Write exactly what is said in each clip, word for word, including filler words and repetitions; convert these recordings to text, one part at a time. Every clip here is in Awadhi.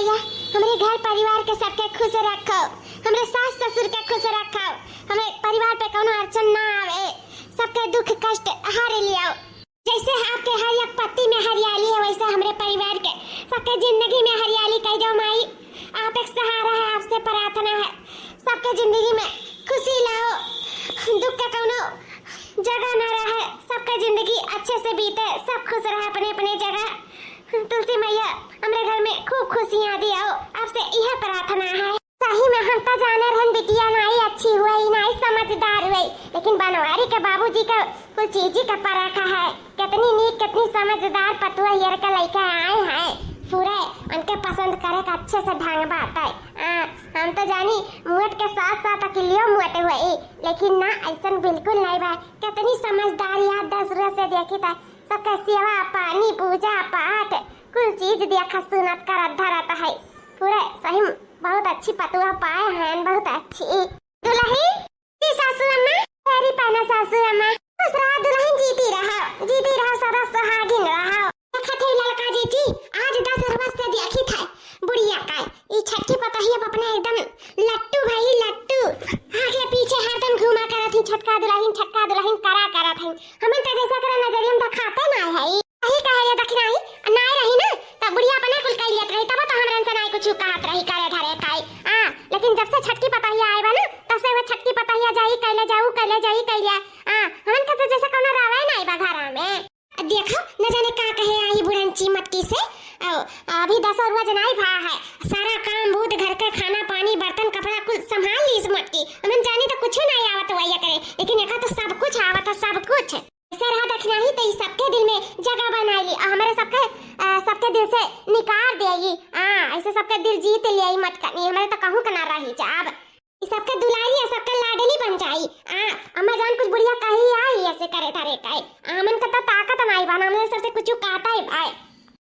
या, हमरे घर परिवार के सबके खुश रखो, हमरे सास ससुर के खुश रखो, हमरे परिवार पे कौनो अड़चन ना आवे, सबके दुख कष्ट हर लियाओ। जैसे आपके हर एक पत्ती में हरियाली है, वैसे हमरे परिवार के सबके जिंदगी में हरियाली कई दो माई। आप एक सहारा है, आपसे प्रार्थना है, सबके जिंदगी में खुशी लाओ, दुख का कौनो जगह ना रहे, सबके जिंदगी अच्छे से बीते, सब खुश रहे अपने अपने जगह। तुलसी मैया, हमरे घर में खूब खुशियाँ दियाओ, आपसे यह प्रार्थना है। सही में हम तो जाने रहन बिटिया नाई अच्छी हुई, नाई समझदार हुई, लेकिन बनवारी के बाबूजी का कुल चीजी का परख है। कितनी नीक, कितनी समझदार पतुआ हियर के लइके आए हैं। पूरे उनके पसंद करे का अच्छे से ढंग बात है। आ, हम तो जानी मुअट के साथ साथ अकिलियो मुअट हुई, लेकिन ना, ऐसन बिल्कुल नहीं बा। कितनी समझदार यार, दस रोज से देखी था सबके सेवा पानी, पूजा पाठ, कुल चीज देखत सुनत करत धरत है। पूरे सही में बहुत अच्छी पतुआ पाए हैं, बहुत अच्छी। दुलही, जी सासू अम्मा, पैरी पहना सासू अम्मा। खुश रहा दुलहिन, जीती रहा, जीती रहा, सदा सुहागिन रहा। देखत है ललका जीजी, आज दस रोज से देखी था बुढ़िया का, ई छटकी पतोहिया अपने एकदम लट्टू भई लट्टू। आगे पीछे हरदम घूमा करत ही, छटका दुलहिन, छटका दुलहिन करा करत ही। हमन तो जैसा करे नजरिया में दिखाते ना है। यही कहे ये दखिनाही, नाय रही ना, तब बुढ़िया अपने कुल कह लियत रही, तब तो हमरन से नाय कुछ कहत रही करे धरे काई। आ, लेकिन जब से छटकी पतोहिया आए बा ना, तब से वो छटकी पतोहिया जाई कैले जाऊ, कैले जाई कैले। आ, हमन के तो जैसे कौनो रवे नाय बा घरा में। देखो, न जाने का कहे आई बुढ़ंची मटकी से। आओ, अभी दस और रोज नाई भा है, सारा काम बूत, घर के खाना पानी, बर्तन कपड़ा कुल संभाल लीस मटकी। हमन जानी तो कुछ नाई आवत हुआ ये करे, लेकिन एका तो सब कुछ आवत है, सब कुछ। ऐसे रहा दखिनाही तो ई सबके दिल में जगह बना ली, आ हमरे सबके, आ, सबके दिल से निकार देगी। आ, ऐसे सबके दिल जीत ले आई मटकनी, हमरे तो कहूँ के ना रही जाब। ई सबके दुलारी आ सबके लाडली बन जाई। आ, अम्मा जान कुछ बुढ़िया कही आई ऐसे करे धरे काई। आ, हमन के तो ताकत नाई बा, हमरे सबसे कुछ कहता ही भाई।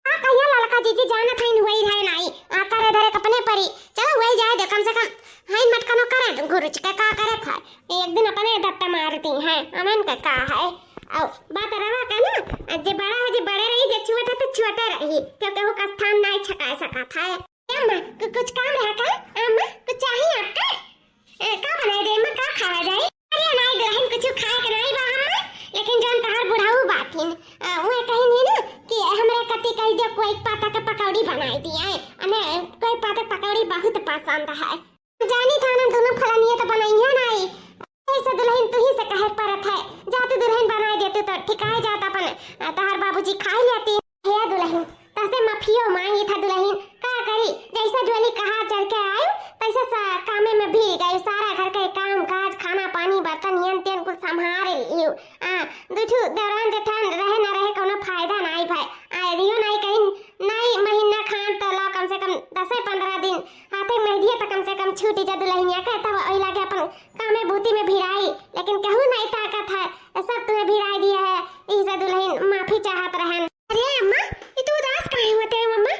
आ, कहिया ललका जीजी जानत हईन हुई रहे नाई। आ, करे धरे के अपने परी। चलो हुई जाए दे, कम से कम हईन मटकनो करे दो, गुरुच के का करे खाए। एक दिन अपने दत्ता मारती हैं, हमन के का है। आओ, बात रवा का ना, जे बड़ा है, जे बड़े रही, जे छोटा तो छोटा रही, क्योंकि वो का स्थान नाई छका सकत है। ए अम्मा, कु-, कुछ काम रहा का? अम्मा, कुछ चाहिए आपका? ए, का बनाई दे अम्मा, का खावा जाए? अरे नाई दुलहिन, कुछ खाए के नाई बा अम्मा, लेकिन जौन तहार बुढ़ऊ बाटिन, अ, उहे कहिन ही ना कि हमरे कती कही दियो कोई पाता के पकौड़ी बनाई दिए। अने कोई पाता के पकौड़ी बहुत पसंद है। जानी था ना दोनों फलनिया तो बनाई है नाई। ऐसे दुलहिन तू ही से कहे के परत है, जा तू दुलहिन बनाई देतू तो ठिकाए जात अपन, अ, तहार बाबूजी खाई लेती। हे दुलहिन, तसे माफियो मांगी था दुलहिन, का करी? जैसा डोली कहा चढ़ के आयो, तैसा सा-, कामे में भीड़ गई। सारा घर के काम काज, खाना पानी, बर्तन, येन तेन कुल संभारे लियो। आ, दू ठू देवरान जेठान रहे ना रहे, कोनो फायदा नाई भाई। आ, यदियो नाई कहीं, नाई महीना खान तो ला कम से कम दसे पन्द्रह दिन, हाथे मेहदिया तो कम से कम छूटी जा दुलहिनिया के, तब ओई लागे अपन कामे बूती में भिड़ाई, लेकिन कहू नाई ताकत है, सब तुम्हें भिड़ाई दिया है। यही से दुलहिन माफी चाहत रहन। अरे अम्मा, ई तू उदास काहे होते हो अम्मा?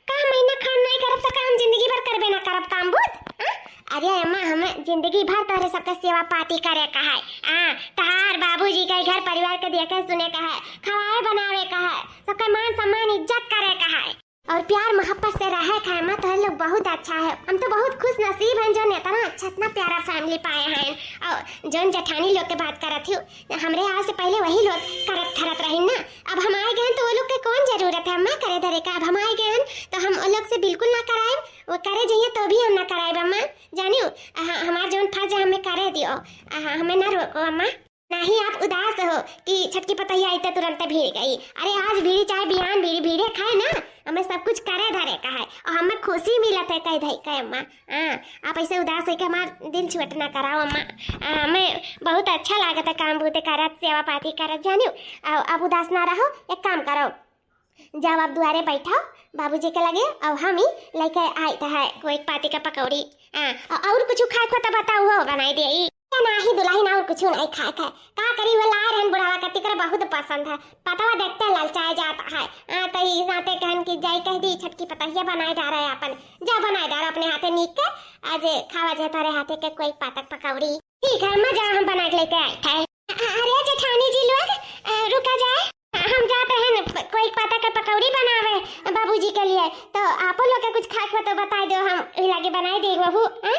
का महीना खान नाई करब त का हम जिंदगी भर करबे ना करब काम बूत? हाँ? अरे अम्मा, हमें जिंदगी भर तोहरे सबके सेवा पाती करे का है। हाँ, तहार बाबूजी के घर परिवार के देखे सुने का है, खवाए बनावे का है, सबके मान सम्मान इज्जत करे का है। और प्यार मोहब्बत से रहे खाए में तोहरे लोग बहुत अच्छा है। हम तो बहुत खुश नसीब हैं जो इतना अच्छा, इतना प्यारा family पाए हैं। और जौन जेठानी लोग के बात करत हूँ, हमरे आवे से पहले वही लोग करत धरत रही ना। अब हम आए गए हैं तो वो लोग के कौन जरूरत है अम्मा करे धरे का? अब हम आए गए हैं तो हम वो लोग से बिल्कुल ना कराएब, वो करे जाइए तो भी हम ना कराएब अम्मा। जानियो, अहा, हमार जौन फर्ज है हमें करे दियो, अहा, हमें ना रोको अम्मा। नाही आप उदास हो कि छटकी पतोहिया आई तो तुरंत भीड़ गई। अरे आज भीड़ चाहे बिहान भीड़, भीड़े खाए ना, हमें सब कुछ करे धरे का है और हमें खुशी मिलत है कह धई के अम्मा। हाँ, आप ऐसे उदास होके हमार दिल छोट ना कराओ अम्मा। आ, हमें बहुत अच्छा लागत है काम बूते करत, सेवा पाती करत जानियो। आ, अब उदास ना रहो, एक काम करो, जाओ आप दुआरे बैठो बाबूजी के लगे, और हम ही लेके आइत है कोई पाती का पकौड़ी। हाँ, और, और कुछ खाए को तो बताओ, हो बनाई दे। या नाही दुलहिन, और कुछ नहीं खाए खाए। का करी, वो लाए रहन बुढ़ावा का, तिकर बहुत पसंद है। पतवा देखते ललचाए जाता है। हाँ, तो ई नाते कहन कि जाई कह दी, छटकी पतोहिया बनाए डारे अपन। जा बनाए डार अपने हाथे नीक के, आज खावा जे तोरे हाथे के कोई पातक पकौड़ी। ठीक है अम्मा, जा हम बना के लेके आए थे। अ-, अरे जेठानी जी लोग, अ, रुका जाए, हम जाते हैं न, प-, कोई पातक के पकौड़ी बनावे बाबूजी के लिए। तो आपन लोग के कुछ खाए के बा तो बताइ देउ, हम ई लागे बनाइ देब वहू, हाँ?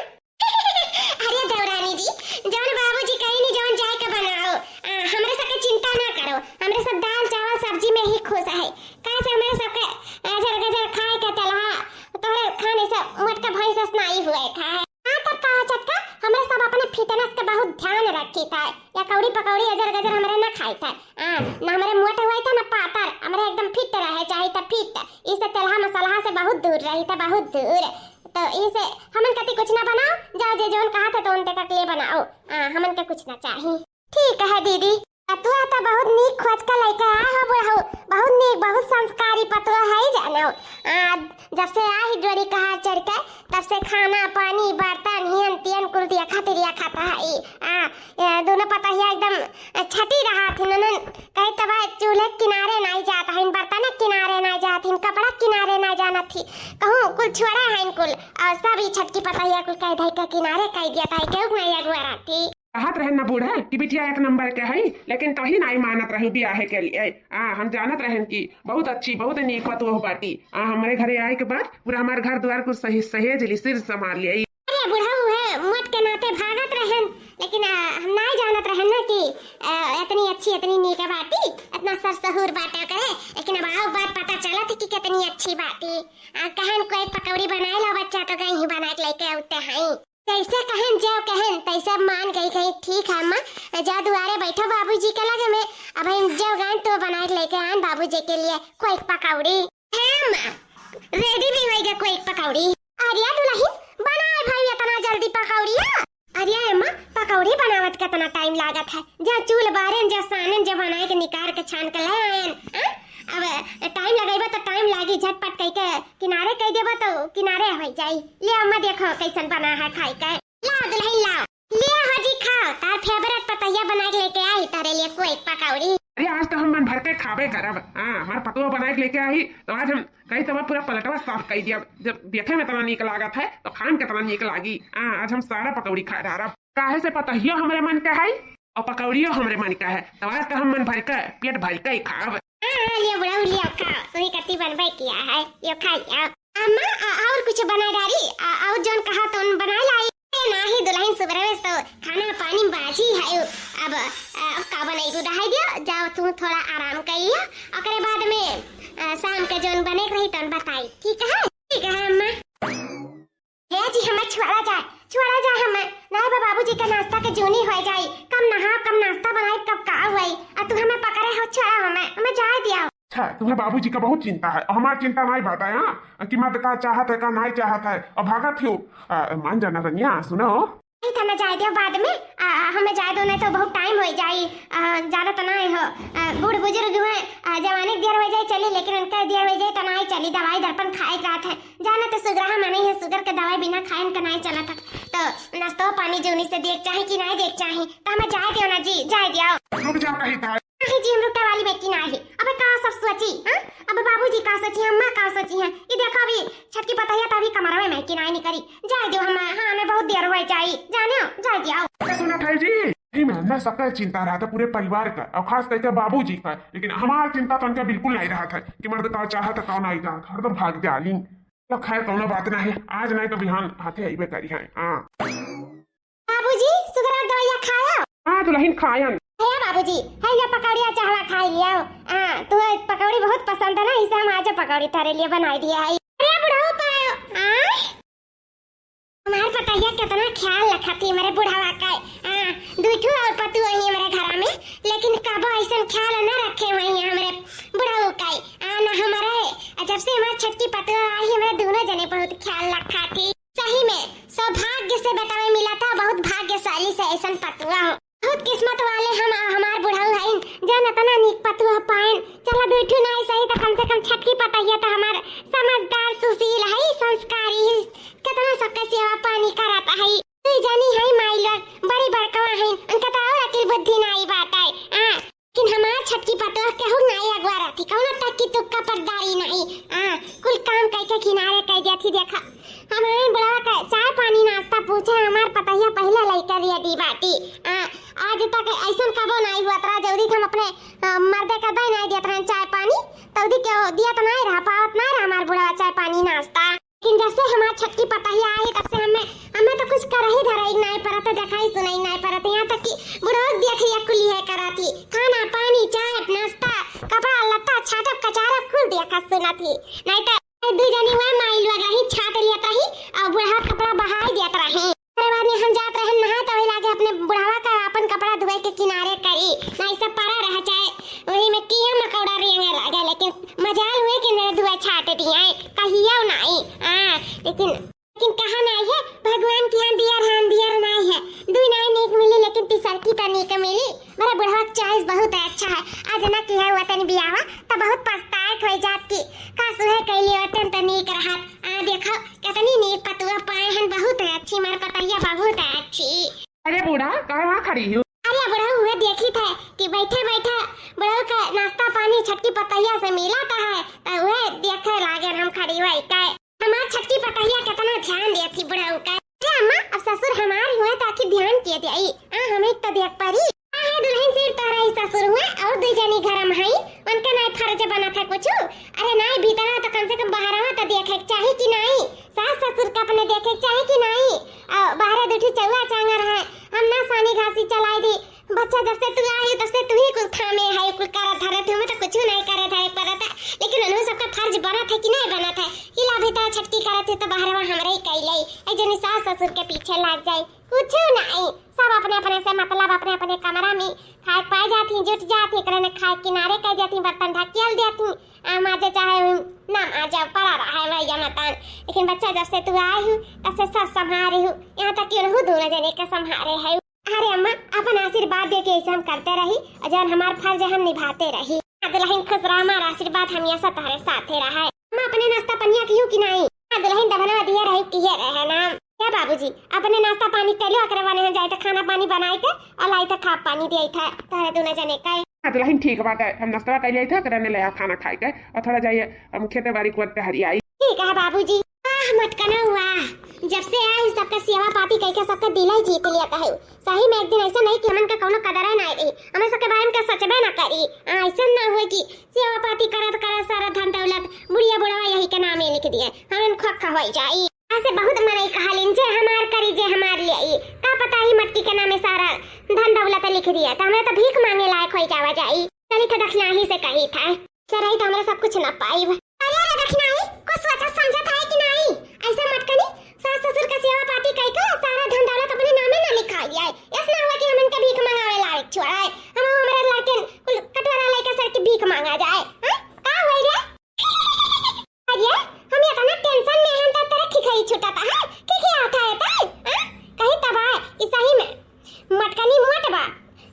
अरे देवरानी जी, जौन बाबूजी कही नी, जौन जाए के बनाओ, आ, हमरे सबके चिंता ना करो, हमरे सब दाल चावल सब्जी में ही खुश है। काहे से हमरे सबके अजर गजर खाए के तेलहा, तोहरे खाने से मोटका भैंस अस नाई हुए खाए। हाँ तब का छोटका, हमरे सब अपने fitness के बहुत ध्यान रखी था, या कौड़ी पकौड़ी अजर गजर हमरे ना खाई था, आ, ना हमरे मोट हुए था ना पातर, हमरे एकदम fit रहे चाही था fit, इसे तेलहा मसलहा से बहुत दूर रही था, बहुत दूर। तो इसे हमन कति कुछ ना बनाओ, जाओ जे जौन कहा थे तो उनते कक ले बनाओ। आ, हमन के कुछ ना चाही। ठीक है दीदी। पतुआ तो बहुत नीक खोज के लइके आए हो बुढ़ऊ, बहुत नीक, बहुत संस्कारी पतुआ है जानो। आ, जब से आई डोरी कहार चढ़ के, तब से खाना पानी बर्तन हियन तियन कुल दिया खातिर या खाता है। आ, ये दोनों पतहिया एकदम छटी रहा थी, उन्होंने कही तब चूल्हे किनारे नहीं जाता है, बर्तन किनारे नहीं जाता है, कपड़ा किनारे नहीं जाना थी, कहूँ कुल छोड़ा है इनकुल। और सब ई छटकी पतहिया कुल कह धई के किनारे कह दिया था, केहू के नाई अगुआ रहती। कहत रहे ना बूढ़ा कि बिटिया एक नंबर के है, लेकिन तोही नाई मानत रही बियाहे के लिए। आ, हम जानत रहन कि बहुत अच्छी, बहुत नीक पतोह बाटी। आ, हमरे घरे आए के बाद पूरा हमार घर द्वार कुल सही सहेज ली, सिर संभाल लिया। अरे बुढ़ऊ है, मोट के नाते भागत रहन, लेकिन, आ, हम नाई जानत रहन ना कि, आ, इतनी अच्छी, इतनी नीक बाटी, इतना सर सहूर बाटे करे, लेकिन अब आओ बात पता चलत कि कितनी अच्छी बाटी। आ, कहन कोई पकौड़ी बनाए ला बच्चा, तो गई ही बना के लेके आते हैं। जैसे कहन, जब कहन, तैसे मान गई, कही, "ठीक है अम्मा, जा दुआरे बैठो बाबूजी के लगे में, अब हम जब गए तो बना के लेके आन बाबूजी के लिए कोई पकौड़ी।" है अम्मा, ready भी होई गया कोई पकौड़ी। अरे दुल्हन, बनाए भाई इतना जल्दी पकौड़िया? अरे अम्मा, पकौड़ी बनावत कितना time लागत है, जा चूल बारेन, जा सानेन, जा बनाए के निकाल के छान के ले आएन, हाँ? अब time लगेबा तो time लागी, झटपट कह के किनारे कह देबा तो किनारे हो जाई। ले अम्मा देखो कैसन बना है खाई के। लाओ दुल्हन लाओ, ले हो जी खाओ, तार favourite पतोहिया बना के लेके आई तारे लिए कोई पकौड़ी। अरे आज तो हम मन भर के खाबे करब। हाँ, हमार पतोह बना के लेके आई तो आज हम कही तब पूरा पलटवा साफ कर दिया। जब देखे में इतना नीक लागत है तो खान कितना नीक लागी। हाँ, आज हम सारा पकौड़ी खा डारब। काहे से पतोहियो हमरे मन के है और पकौड़ियो हमरे मन के है, तो आज तो हम मन भर के, पेट भर के ही खाब। हाँ, हाँ, लियो बुढ़ऊ, लियो खाओ, तुही कति बनबे किया है, लियो खा लियो। अम्मा, आ, और कुछ बना डारी, आ, और जौन कहा तौन बना लाई। ए, नाही दुल्हन, सुबह में तो खाना पानी बाजी है, अब, आ, का बनाई, दहाई दियो, जाओ तू थोड़ा आराम करियो, ओकरे बाद में, आ, शाम के जौन बने के रही तौन बताई, ठीक है? ठीक है अम्मा। हे जी, हमें छोड़ा जाए, छोड़ा जाए हमें। नहीं बा, बाबूजी के नाश्ता के जूनी हो जाई। कब नहा, कब नाश्ता बनाई, कब का हुई। आ तू हमें पकड़े हो, छोड़ा हमें, हमें जाए दिया। अच्छा, तुम्हें बाबूजी का बहुत चिंता है, हमार चिंता नहीं बात है, हाँ? कि मर्द का चाहत है, का नहीं चाहत है, और भागत हो। आ, मान जाना रनिया, सुनो। नहीं था, हमें जाए दियो बाद में, आ, आ, हमें जाए दो, नहीं तो बहुत time हो जाई। आ, जाना तो नहीं हो, आ, बूढ़ बुजुर्ग हुए, आ, जवानी के देर हो जाए चली, लेकिन उनका देर हो जाए तो नहीं चली, दवाई दर्पण खाए के रहत है। जाना तो सुगरा हम नहीं है, sugar के दवाई बिना खाए उनका नहीं चलत है। तो नाश्तो पानी जूनी से देख चाहे कि नहीं देख चाहे, तो हमें जाए दियो ना जी, जाए दियो। रुक जाओ कही था। नहीं जी, हम रुके वाली बेटी ना है। अबे का सब सोची, हाँ? अब बाबूजी का सोची है, अम्मा का सोची है? ये देखो अभी छटकी पतोहिया तो अभी कमरवे में कि नहीं निकली। जाए दियो हम, हाँ, हमें बहुत देर हो जाई। जाने हो, जाए दियो। अरे सुना था जी, यही में ना सबका चिंता रहता पूरे परिवार का, और खास करके बाबूजी का। लेकिन हमार चिंता तो उनका बिल्कुल नहीं रहत है कि मर्द का चाहत है, कौन आई जात, हरदम भाग जालिन। तो खैर, कौनो बात नहीं, आज नहीं तो बिहान हाथे अइबे करी है। हाँ। बाबूजी, सुगरा दवाइया खाया? हाँ, दुल्हन खायन। हे बाबूजी, है ले पकौड़िया चाहवा खाई लिया। हाँ, तुम्हें पकौड़ी बहुत पसंद है ना, इसे हम आज पकौड़ी तारे लिए बनाई दिया है। अरे बुढ़ऊ पायो, हाँ? हमार पतोहिया कितना ख्याल रखत ही हमरे बुढ़वा का। हाँ, दुई ठो और पतोह ही हमरे घरा में, लेकिन कबो ऐसन ख्याल न रखे वही हमरे बुढ़ऊ का। आ, ना हमारे, जब से हमार छटकी पतोह आई, हमरे दोनों जने बहुत ख्याल रखत ही। सही में सौभाग्य से बेटवा मिला था, बहुत भाग्यशाली से ऐसन पतोह हो। बहुत किस्मत वाले हम, हमार बुढ़ऊ हईन, जौन इतना नीक पतोह पाएन। चला दुई ठो नाई सही तो कम से कम छटकी पतोहिया तो हमार समझदार, सुशील है, संस्कारी है, कितना सबके सेवा पानी करत है। दुई जनी है माई लोग, बड़ी बड़कवा है, उनका तो और अकिल बुद्धि नाई बात है। हाँ, लेकिन हमार छटकी पतोह केहू नाई अगुआ रहती, कौनो टक्की तुक्का पर दारी नहीं। हाँ, कुल काम कई के किनारे कई देती। देखा, हमार बुढ़वा का चाय पानी नाश्ता पूछे, हमार पतोहिया पहले लइके ready बाटी। हाँ, आज तक ऐसन कबो नाई हुआ तरा जल्दी हम अपने, अ, मर्दे का दे नाई देत रहन चाय पानी, तौदी के दिया तो नाहीं रहा पावत, नाहीं रहा हमार बुढ़वा चाय पानी नाश्ता। लेकिन जब से हमार छोटकी पतहिया आई, तब से हमें, हमें तो कुछ करही धरही नाहीं परत, देखाई सुनाई नाहीं परत। यहाँ तक कि बुढ़ऊ देख लिया कुल इहे करत ही, खाना पानी, चाय, नाश्ता, कपड़ा लत्ता, छाटब कचारब कुल देखत सुनत ही। नाहीं तो दुइ जनी वह माई लोग रही, छाट लियत रही और बुढ़वा कपड़ा बहाई दियत रही। ओकरे बाद में हम जात रहन नहाए, तो वही लागे अपने बुढ़वा का आपन कपड़ा धोए के किनारे करी, नाहीं सब पड़ा रह जाए, वही में कीड़ा मकोड़ा रेंगे लागे। लेकिन मजाल हुए कि मेरे धोए छाट दिए, कहियो नाहीं। हाँ, लेकिन, लेकिन कहा नाहीं है, भगवान के यहाँ दियर हान दियर नाहीं है, दुइ नाहीं नीक मिली, लेकिन तिसरकी तो नीक मिली। मेरे बुढ़वा का choice बहुत अच्छा है, आज ना किहे हुआ तनी बियाहवा, तो बहुत पछताए होई जात की, काश उहे कैली होतन तो नीक रहत। आ देखो, कितनी नीक पतुआ पाए हन, बहुत अच्छी, हमार पतैया बहुत अच्छी। अरे बूढ़ा, काहे वहाँ खड़ी हो? अरे बूढ़ा, उहे देखी थे कि बैठे बैठे बूढ़ा का नाश्ता पानी छोटकी पतैया से मिला तो है, तो उहे देखे लागे हम खड़ी हुई का। हमार छोटकी पतैया कितना ध्यान देती बूढ़ा का। अरे अम्मा, अब ससुर हमार हुए तो आखिर ध्यान के दे आई, आ हमें तो देख परी। काहे दुल्हन, सिर्फ तोहरा ही ससुर हुए और दुइ जनी घर में हई, उनका नाहीं फर्ज बनत है कुछ? अरे नाहीं भीतरा तो कम से कम बहरवा तो देखे के चाही कि नाहीं? सास ससुर का अपने देखे के चाही कि नाहीं? आ, बहरे दुठी चौआ चांगर है, हम ना सानी घासी चलाई दी। बच्चा जब से तू आई, तब से तू ही कुल थामे है, कुल करत धरत, हमें तो कुछ नाहीं करे धरे परत है, लेकिन उन्हों सबका फर्ज बनत है कि नाहीं बनत है? कि ला भीतर छोटकी करत है तो बहरवा हमरे ही कैले, ऐ जनी सास ससुर के पीछे लाग जाए। कुछ नाहीं, सब अपने अपने से मतलब, अपने अपने कमरा में खाए पाए जाती, जुट जाती, एकरे ने खाए किनारे कर जाती, बर्तन ढकियल देती, आ माजे चाहे ना माजे, पड़ा रहा है वही मतान। लेकिन बच्चा जब से तू आए हूँ, तब से सब संभारे हूँ, यहाँ तक कि उन्हों दोनों जने के संभारे है। अरे अम्मा, अपन आशीर्वाद दे के ऐसे हम करते रही, और जौन हमार फर्ज है हम निभाते रही। दुल्हन खुश रहा, हमार आशीर्वाद हमेशा तोहरे साथे रहा है। अम्मा, अपने नाश्ता पनिया किहू कि नाहीं? हाँ दुल्हन, दबनवा दिहे रही, किहे रहे ना। क्या बाबूजी, अपने नाश्ता पानी कर लो, अकरे बने हम जाए तो खाना पानी बनाए के और लाई तो खा पानी दिए था तोहरे दोनों जने का। हाँ दुल्हन, ठीक बात है, हम नाश्ता कर लिया था, अकरे ने ले आ खाना खाए के और थोड़ा जाइए हम खेते बाड़ी को टहरी आई। ठीक है बाबूजी। आह मटकना हुआ, जब से आए सबका सेवा पाती कह के सबका दिल ही जीत लिया कहे। सही में एक दिन ऐसा नहीं कि हमन का कौनो कदर ना रही, हमें सबके बारे में का सोचबे ना करी। आ, ऐसा ना हुए कि सेवा पाती करत करत सारा धन दौलत बुढ़िया बुढ़वा यही के नामे लिख दिए, हमन खोखा हो जाई। ऐसे बहुत मनई कहलिन, "जे हमार करी, जे हमार ले आई।" का पता ही मटकी के नामे सारा धन दौलत लिख दिए, तो हमें तो भीख मांगे लायक हो जावा जाई। चली तो दक्षिणाही से कही था, सरई तो हमरा सब कुछ ना पाइब। अरे रे दक्षिणाही, कुछ सोचत समझत है कि नाहीं? ऐसे मटकनी, सास ससुर का सेवा पाती कई के सारा धन दौलत अपने नामे ना लिखा लिया है। ऐसा ना हुआ कि हमन के भीख मंगावे लायक छोड़ा है। हम हमारे लड़के कुल कटोरा लेके सर के भीख मांगा जाए। हाँ? का हुआ रे? अरे, हम इतना tension में हैं तो तेरा खिखई छुटता है। खिखी आता है तै? हाँ? कहीं तब आए, ई सही में मटकनी मोट बा।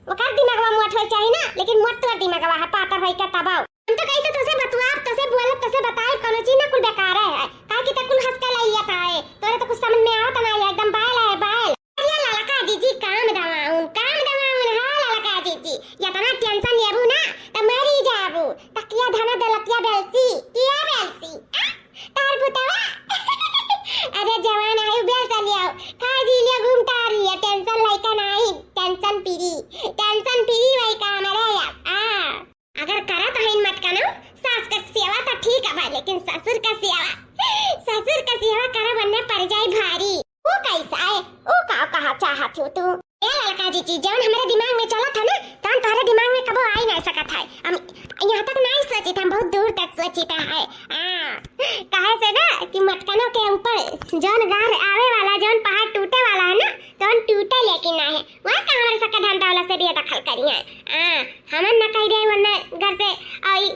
ओकर दिमागवा मोट होए चाही ना, लेकिन मोट तोर दिमागवा है, पातर होए के तबाव। हम तो कही तो तोसे बतुआब, तोसे बोलब, तोसे बताए, कोनो चीज ना कुल बेकार है। काहे कि ते कुल हंस के लइया था है। तोरे तो कुछ समझ में आवत ना है, एकदम बायल है, बायल। अरे ललका जीजी, calm down, calm down, हाँ ललका जीजी। इतना tension लेबू ना, त मरी जाबू। तकिया धना दलतिया बेलसी, किया बेलसी? आ? तार भुतवा? अरे जवान आयु बेल चलियो, खा जी लियो, घूम टहर लियो, tension लइका नाहीं, tension free, tension free वही काम रे यार। आ, अगर करत हईन मटकनो, सास का सेवा तो ठीक है भाई, लेकिन ससुर का सेवा, ससुर का सेवा करे वरना पड़ जाई भारी। वो कैसा है? वो का कहा चाहत हो तू? ए ललका जीजी, जौन हमरे दिमाग में चलत है ना, तौन तोहरे दिमाग में कबो आई नहीं सकत है। हम यहाँ तक नहीं सोचित, हम बहुत दूर तक सोचित है। हाँ, कहे से ना कि मटकनों के ऊपर जौन गार आवे वाला, जौन पहाड़ टूटे वाला है ना, तौन टूटे लेकिन ना है। वह का हमारे सबके धन दौलत से बेदखल करी है। हाँ, हमन न कह दे वरना घर से, और ई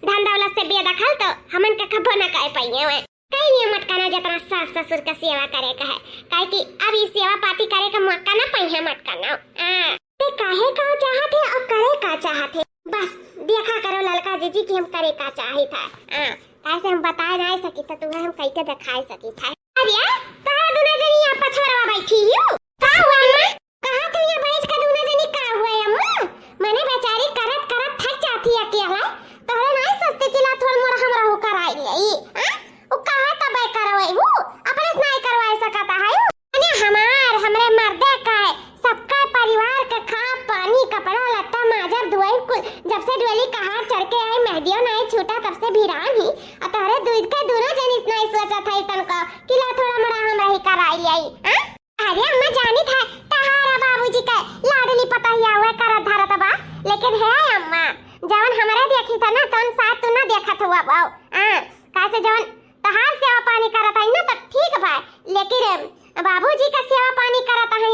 धन दौलत से बेदखल तो हमन के कबो न कह पाइए। कहीं ये मटकना जितना सास ससुर का सेवा करे का है, काहे कि अब ई सेवा पाती करे का मौका ना पाई है मटकना। हाँ। ते काहे का चाहत है और करे का चाहत है? बस देखा करो ललका जीजी कि हम करे का चाहित है। हाँ, काहे से हम बताए नहीं सकी था, तुम्हें हम कह के दिखाए सकी था। अरे, तोहरा दुनो जनी यहाँ पछवाड़वा बैठी हो? का हुआ अम्मा? कहा तू यहाँ बैठ के दुनो जनी का हुआ अम्मा? मने बेचारी करत करत थक जाती है अकेला। तोहरे नहीं सोचते कि ला थोड़ मोड़ हमरा हो कराई ले। हाँ? उ कहा तबे करवाई हूँ, अपने से नहीं करवाए सकता है। अरे हमार, हमरे मर्दे का है, सबका परिवार के खा, पानी, कपड़ा, लत्ता, माजर, धोए कुल। जब से डोली कहार चढ़ के आई, मेहदियो नहीं छूटा, तब से भिरान ही। अरे दूध के दोनों जनी इतना ही सोचत है तनको कि ला थोड़ा मोड़ा हमरा ही कराई लियाई, हाँ? अरे अम्मा जानी था तहारा बाबूजी के लाडली पतोहिया हुए करत धरत बा, लेकिन हे अम्मा जवन हमरे देखी था ना तवन साथ तू ना देखत हुआ बाऊ, हाँ? काहे से जवन तहार सेवा पानी करत है ना तो ठीक बा, लेकिन बाबूजी का सेवा पानी करत है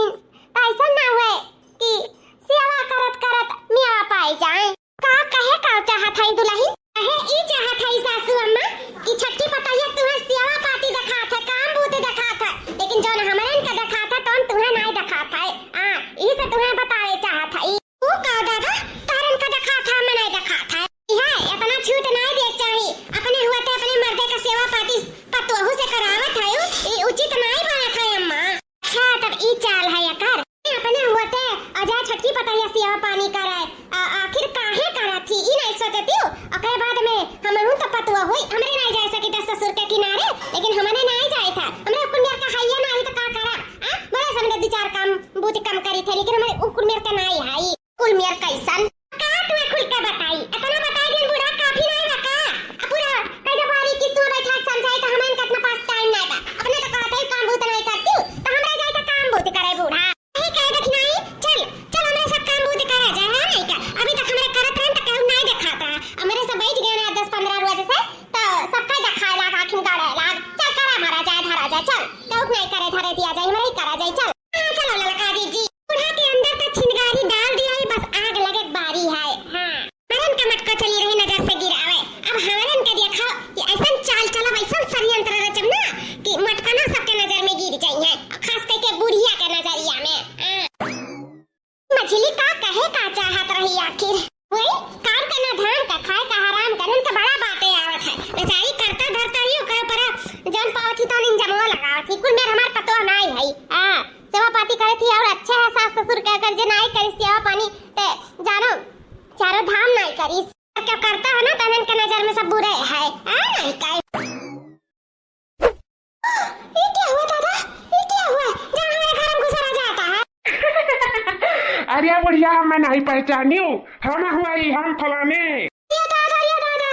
तो ऐसा ना हुए कि सेवा करत करत मेवा पाई जाए। का कहे का चाहत है दुलहिन? कहे ई चाहत है सासू अम्मा कि छठी पतोहिया तुहे सेवा पाती देखात है, काम बूते देखात है, लेकिन जौन हमरन के देखात है तौन तुहे नाई देखात है। आ, ई से तुहे बतावे चाहत है। ऊ का दादा, तहरन का देखात है, हमें नाई देखात है। इहे इतना छूट नाई देख चाही, अपने हुआ ते अपने मर्दे का सेवा पाती पतोहू से करावत है, ई उचित नाई बनत है अम्मा। अच्छा, तब ई चाल है एकर। अपने हुआ ते अजा छठी पतोहिया सेवा पानी करे, आ, आखिर काहे करत थी, ई नाई सोचती हूँ। ओकरे बाद में हमहू तो पतोह हुई, हमरे नाई जाए सकी दस ससुर के किनारे, लेकिन हमने नाई जाए था। हमरे कुल मेर का हइया नाई तो का करा? आ? भले से हमरे दो चार काम बूत कम करी थे, लेकिन हमरे उ कुल मेर का नाई है। कुल मेर कैसन? का तुम्हें खुल के बताई? इतना बताई दिन बूढ़ा काफी नाई बा का? अब पूरा कह दे बारी कि तू बैठा समझाई तो हमन कितना पास टाइम नाई बा। अपने तो कहते ही काम बूत नाई करती हूँ, तो हमरा जाए तो काम बूत करे बूढ़ा। यही कह दे कि नाई, चल, चल हमरे सब काम बूत करा जाए, हाँ नाई का? अभी तक हमरे करत रहन तो केहू नाई देखात रहा। हमरे सब बैठ गए ना दस पन्द्रह रोज से, तो सबका देखाए लाग, आँखिन गड़े लाग। चल करा मारा जाए, धरा जाए, चल। केहू नाई करे धरे दिया जाए, हमरे ही करा जाए, चल। हाँ, चलो ललका दीदी। बूढ़ा के अंदर तो छिनगारी डाल दिया है, बस आग लगे के बारी है। हाँ। मरन का मटका चली रही नजर से गिरावे। अब हमरन के देखो कि ऐसन चाल चलब, ऐसन षड्यंत्र रचब ना कि मटकना सबके नजर में गिर जाई है। खास करके बुढ़िया के नजरिया में। हाँ। मझली का कहे का चाहत रही आखिर? वही काम के ना धाम का, खाए का हराम का, इनका बड़ा बातें आवत है। बेचारी करता धरता ही ओकर ऊपर जौन पावत ही तौन इंजमवा लगावत ही। कुल मेर हमार पतोह नाई है। हाँ, सेवा पाती करे थी और अच्छे है सास ससुर के, अगर जे नाई करी सेवा पानी ते जानो चारों धाम नाई करी। क्या करता है ना, तनन के नजर में सब बुरे है। हाँ, नाई का। ये क्या हुआ दादा? ये क्या हुआ? जहाँ हमारे घर में घुसा रह जाता है। अरे बुढ़िया, मैं नहीं पहचानी हूँ, हम हुआ ही, हम फलाने। ये दादा, ये दादा,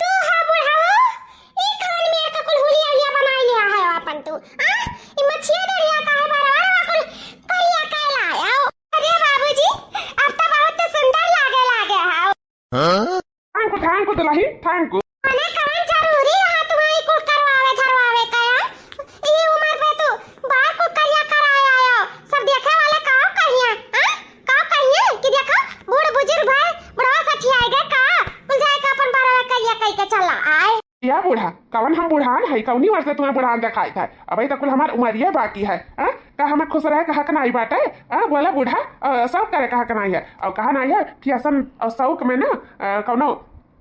तू है बुढ़ाऊ? ये कौन मेर का कुल हुलिया हुलिया बनाई लिया है अपन तू? आ? ये मछिया दरिया का है बड़ा बड़ा कुल करिया का लाया हो? अरे बाबूजी, अब तो बहुत सुंदर लागे लागे है। हाँ? Thank you, thank you दुलही, thank you। मने कवन जरूरी रहा तुम्हारी कुल करवावे धरवावे का, हाँ? ई उम्र पे तू बार कुल करिया कराए आयो, सब देखे वाले का कहिया, हाँ? का कहिया कि देखो बूढ़ बुजुर्ग भाई, बुढ़वा सठियाए गए का, कुल जाए के अपन बरवा करिया कई के चला आए। या बूढ़ा, कवन हम बुढ़ान है, कौनी वर्ष से तुम्हें बुढ़ान देखाई था? अबे तो कुल हमार उमरिया बाकी है, हाँ? का हमें खुश रहे का हक नाई बाटे? आ, बोला बूढ़ा, आ, शौक करे का हक नाई है। और कहा नाई है, फैशन और शौक में ना, आ, कौनो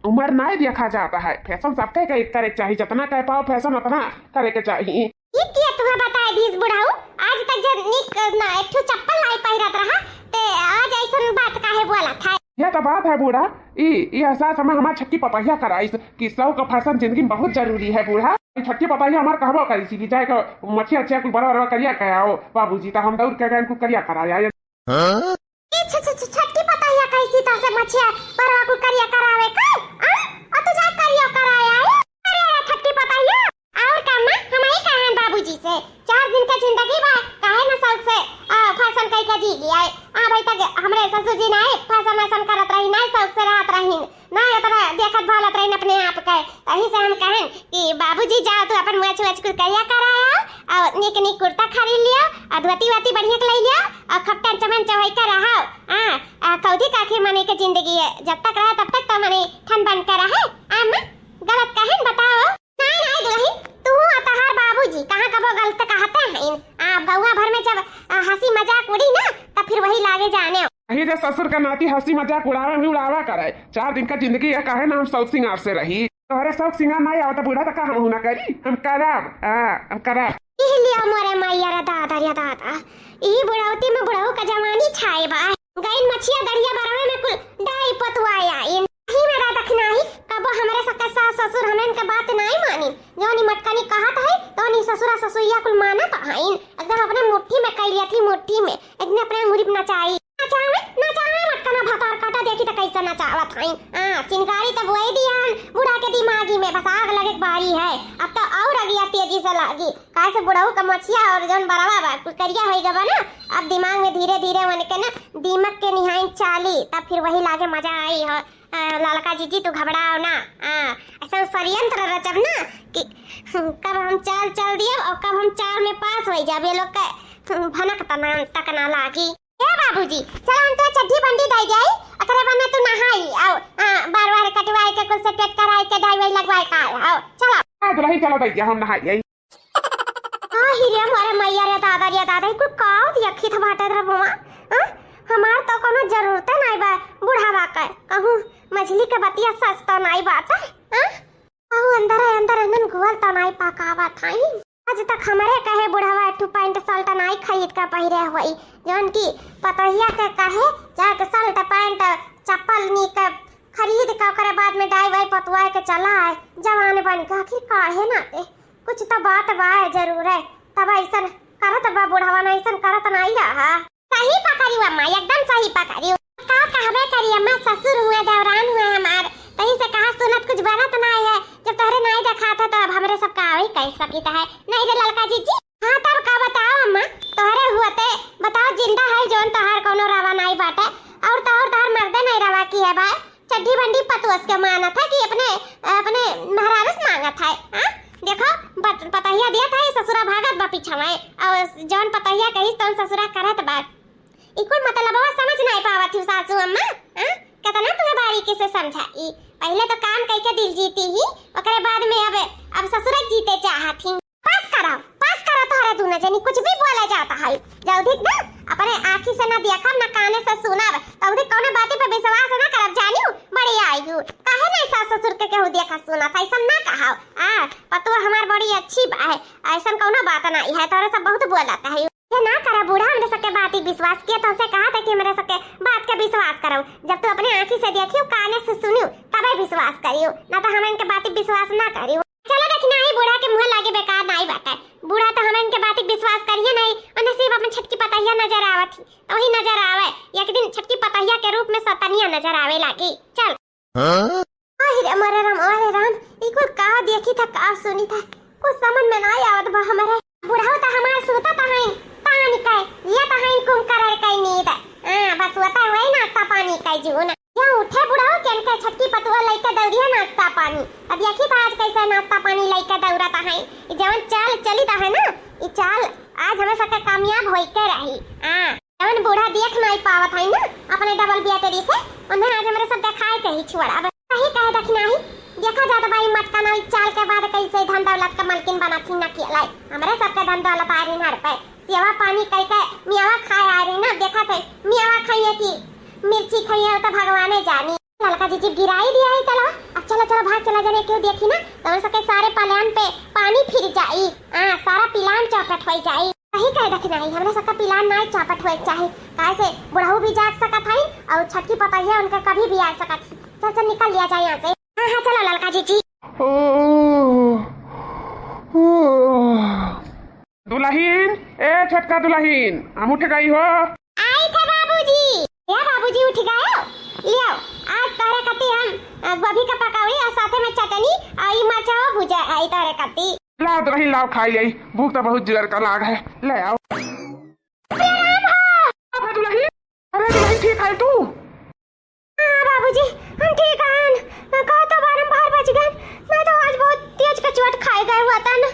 उम्र नाई देखा जाता है। फैशन सबके के करे के चाही, जितना कह पाओ फैशन उतना करे के चाही। ये क्या तुम्हें बताए दीस बुढ़ाऊ? आज तक जब निक ना एक ठो चप्पल नाई पहिरत रहा, ते आज ऐसन बात काहे बोला था? यह तो बात है बूढ़ा, ई, ई एहसास हमें हमार छठी पतोहिया कराइस कि शौक और फैशन जिंदगी में बहुत जरूरी है बूढ़ा। ई छठी पतोहिया हमार कहबो करी कि जाए के मछिया छिया कुल बड़ा बड़ा करिया के आओ बाबूजी, तो हम दौड़ के गए कुल करिया करा आए। हाँ? ई छ-, छ-, छ-, छठी पतोहिया कैसी तो से मछिया बड़ा कुल करिया करावे का? आ? और तू जाए करिया करा आए? अरे, अरे, छठी पतोहिया, और का माँ, हम ही कहें बाबूजी से, चार दिन का जिंदगी बा, काहे ना शौक से, आ, फैशन कई के जी लिया। आ भाई तक हमरे ससुर जी ना फैशन वैशन करत रही, ना शौक से रहत रही, ना इतना देखत भालत रही अपने आप के। तही से हम कहें कि बाबूजी जाओ तू अपन मोछ वोछ कुल करिया कराया, और निक निक कुर्ता खरीद लियो, और धोती वोती बढ़िया के ले लियो, और खूब टंचमन चढ़ाई के रहो। हाँ, आ, कौदी काखी मने के जिंदगी है, जब तक रहे तब तक तो मने ठन बन के रहे। आ माँ, गलत कहें बताओ। नाई, नाई दुलही, तू आ तहार बाबूजी कहाँ कबो गलत कहते हैं? आ, गौवा भर में जब, आ, हँसी मजाक उड़ी ना, तब फिर वही लागे जाने। अही जे ससुर का नाती हँसी मजाक उड़ावे में उड़ावा करे। चार दिन का जिंदगी है, काहे ना हम शौक सिंगार से रही? तोहरे शौक सिंगार नाई आवत बूढ़ा, तो का हम ना करी? हम करब, हाँ, हम करब। इह लिया मोरे मैया रे दादा रे दादा, ई बुढ़ौती में बुढ़ऊ का जवानी छाए बा। गइन मछिया दरिया बरवे में कुल दाई पतुआ आइन। ही में राधा खिनाही, कबो हमरे सके सास ससुर हमन के बात नाई मानिन। जौनी मटकनी कहत है, तौनी ससुरा ससुइया कुल मानत हइन। एकदम अपने मुट्ठी में कई लियत ही, मुट्ठी में। एकदम अपने अंगुरी पे नचाई। नचावे, नचावे मटकना भतार काटा, देखी त कैसे नचावत हइन। हाँ, चिनगारी तो बोए दिया हन, बूढ़ा के दिमागी में बस आग लगे के बारी। तेजी से लागी, काहे से बुढ़ऊ का मोछिया और जौन बरवा बा, कुल करिया होई गवा ना। अब दिमाग में धीरे धीरे उनके ना दीमक के निहाइन चाली, तब फिर वही लागे मजा आई हो। आ, ललका जीजी, तू घबराओ ना। आ, ऐसा षड्यंत्र रचब ना कि कब हम चाल चल दिए और कब हम चाल में पास होई जाब, ये लोग के भनक तना तक ना लागी। ए बाबूजी, चलो हम तो चड्ढी बंडी दे जाई, ओकरे बाद में तू नहाई, आओ, आ, बार बार कटवाए के, कुल से पेट कराए के, डाई वाई लगवाए का, आओ, चलो। हाँ, दुल्हन, चलो भैया, हम नहाई आई। आ, हिरे मोरे मैया रे दादा रे दादा, ई कुल काव दिया खित बाटे रे बुआ। हाँ? हमार तो कोनो जरूरते नाई बा बुढ़ावा के। कहूँ मछली के बतिया सच तो नाई बाटे। हाँ? कहूँ अंदर है, अंदर हनन गुअल तो नाई पकावत हई। आज तक हमरे कहे बुढ़ावा एक ठो पैंट शर्ट नाई खरीद के पहिरे होई, जौन की पतोहिया के कहे जाके शर्ट पैंट चप्पल नीक खरीद के ओकरे बाद में डाई वाई पतुआ के चला आए, जवान बन के। आखिर काहे ना दे? कुछ तो बात बा जरूर है, तब ऐसन करत बा बुढ़वा, ना ऐसन करत नाई रहा। सही पकड़ी अम्मा, एकदम सही पकड़ी। का कहबे करी अम्मा, ससुर हुए, देवरान हुए हमार, तही से कहा सुनत कुछ बनत नाई है। जब तोहरे नाई देखात है तो अब हमरे सब का वही कह सकित है। नहीं रे ललका जीजी। हाँ तब का बताओ अम्मा, तोहरे हुअते बताओ जिंदा है जौन तोहार कोनो रवा नाई बाटे, और तोहर तोहार मर्दे नाई रवा की है बा। चड्ढी बंडी पतोस के मानत है कि अपने, अपने मेहरारू से मांगत है, हाँ? देखो, पत-, पतोहिया दिया था, ये ससुरा भागत बा पीछा में, और जौन पतोहिया कहिस तौन ससुरा करत बा। ई कुल मतलबवा समझ नाई पावत ही सासू अम्मा, हाँ? कितना तुम्हें बारीकी से समझाई। पहले तो काम कई के दिल जीती ही, ओकरे बाद में अब, अब ससुरा जीते चाहत ही। पास करा, पास करा, तोहरे दूनो जनी कुछ भी बोले जाता है। जल्दी ना अपने आँखी से ना देखब, ना काने से सुनब, जल्दी कौनो बाती पे विश्वास ना करब, जानियो? बड़ी आयु, काहे नहीं सास ससुर के केहू देखा सुनत है, ऐसन ना कहाओ। आ, पतोह हमार बड़ी अच्छी बा है, ऐसन कौनो बात नहीं है, तोहरे सब बहुत बोलत है। ये ना करा बूढ़ा, हमरे सबके बाती विश्वास किया, तो उसे कहा था कि हमरे सबके बात के विश्वास करो। जब तू अपने आँखी से देखियो, काने से सुनियो, तबे विश्वास करियो, ना तो हम इनके बाती विश्वास ना करियो। चलो देखी नाही, बूढ़ा के मुँह लागे बेकार नाही बाटे। बूढ़ा तो हमन के बातिक विश्वास करिए नाही, और नसीब अपन छटकी पतहिया नजर आवत ही, तो वही नजर आवे। एक दिन छटकी पतहिया के रूप में सतनिया नजर आवे लागी। चल। हाँ? अरे रे, अरे राम, अरे राम, ई कुल का देखी था, का सुनी था, कुछ समझ में नाही आवत बा हमरे। बुढ़ऊ त हमार सूतत हईन, तान के, लेत हईन कुम करर के नींद। हाँ, बस होता वही नाश्ता पानी के जून। या उठे बुढ़ऊ के इनके छटकी पतुआ लइके दौड़िया नाश्ता पानी। अब देखी त आज कैसे नाश्ता पानी लइके दौड़त हईन। ई जवन चाल चलित है ना, ई चाल आज हमें सबके कामयाब होई के रही। हाँ, जवन बूढ़ा देख नाई पावत हईन ना अपने डबल बेटरी से, उन्हें आज हमरे सब देखाए के ही छोड़। अब सही कहे दखिनाही, देखा जात बा ई मटका नाई चाल के बाद कैसे धन दौलत का मालकिन बनत ही न किया लाई। हमरे सबके धन दौलत आ रही हड़पे, सेवा पानी कई के मियावा खाए आ रही ना, देखा थे मियावा खाइए कि मिर्ची खाइए, वो तो भगवाने जानी। ललका जीजी गिराई दिया है तलवा। अब चलो, चलो, भाग चला जाने, क्यों देखी ना, तो हम सबके सारे पलान पे पानी फिर जाई। हाँ, सारा पिलान चौपट हो जाई। सही कहे दखिनाही, हमरे सबका पिलान नाई चौपट होए के चाही, काहे से बुढ़ऊ भी जाग सकत हईन और छटकी पतहिया उनके कभी भी आ सकत ही। चल, चल, निकल लिया जाए यहाँ से। हाँ, हाँ, चलो ललका जीजी। ओ, ओ। दुलहिन, ए छोटका दुलहिन, हम उठ गई हो। आई थे बाबूजी। या बाबूजी उठ गए हो? लियो, आज तोहरे कती हम, अ, गोभी का पकौड़ी और साथे में चटनी और ई मरचा भुजा आई तोहरे कती। लाओ दुलहिन, लाओ खाई आई, भूख तो बहुत जोर का लाग है, ले आओ। अरे राम हो। अबे दुलहिन, अरे दुलहिन ठीक है तू? हाँ बाबूजी, हम ठीक हन। कहो तो बारम्बार बच गए, मैं तो आज बहुत तेज कचुआट खाए गए हुआ था ना।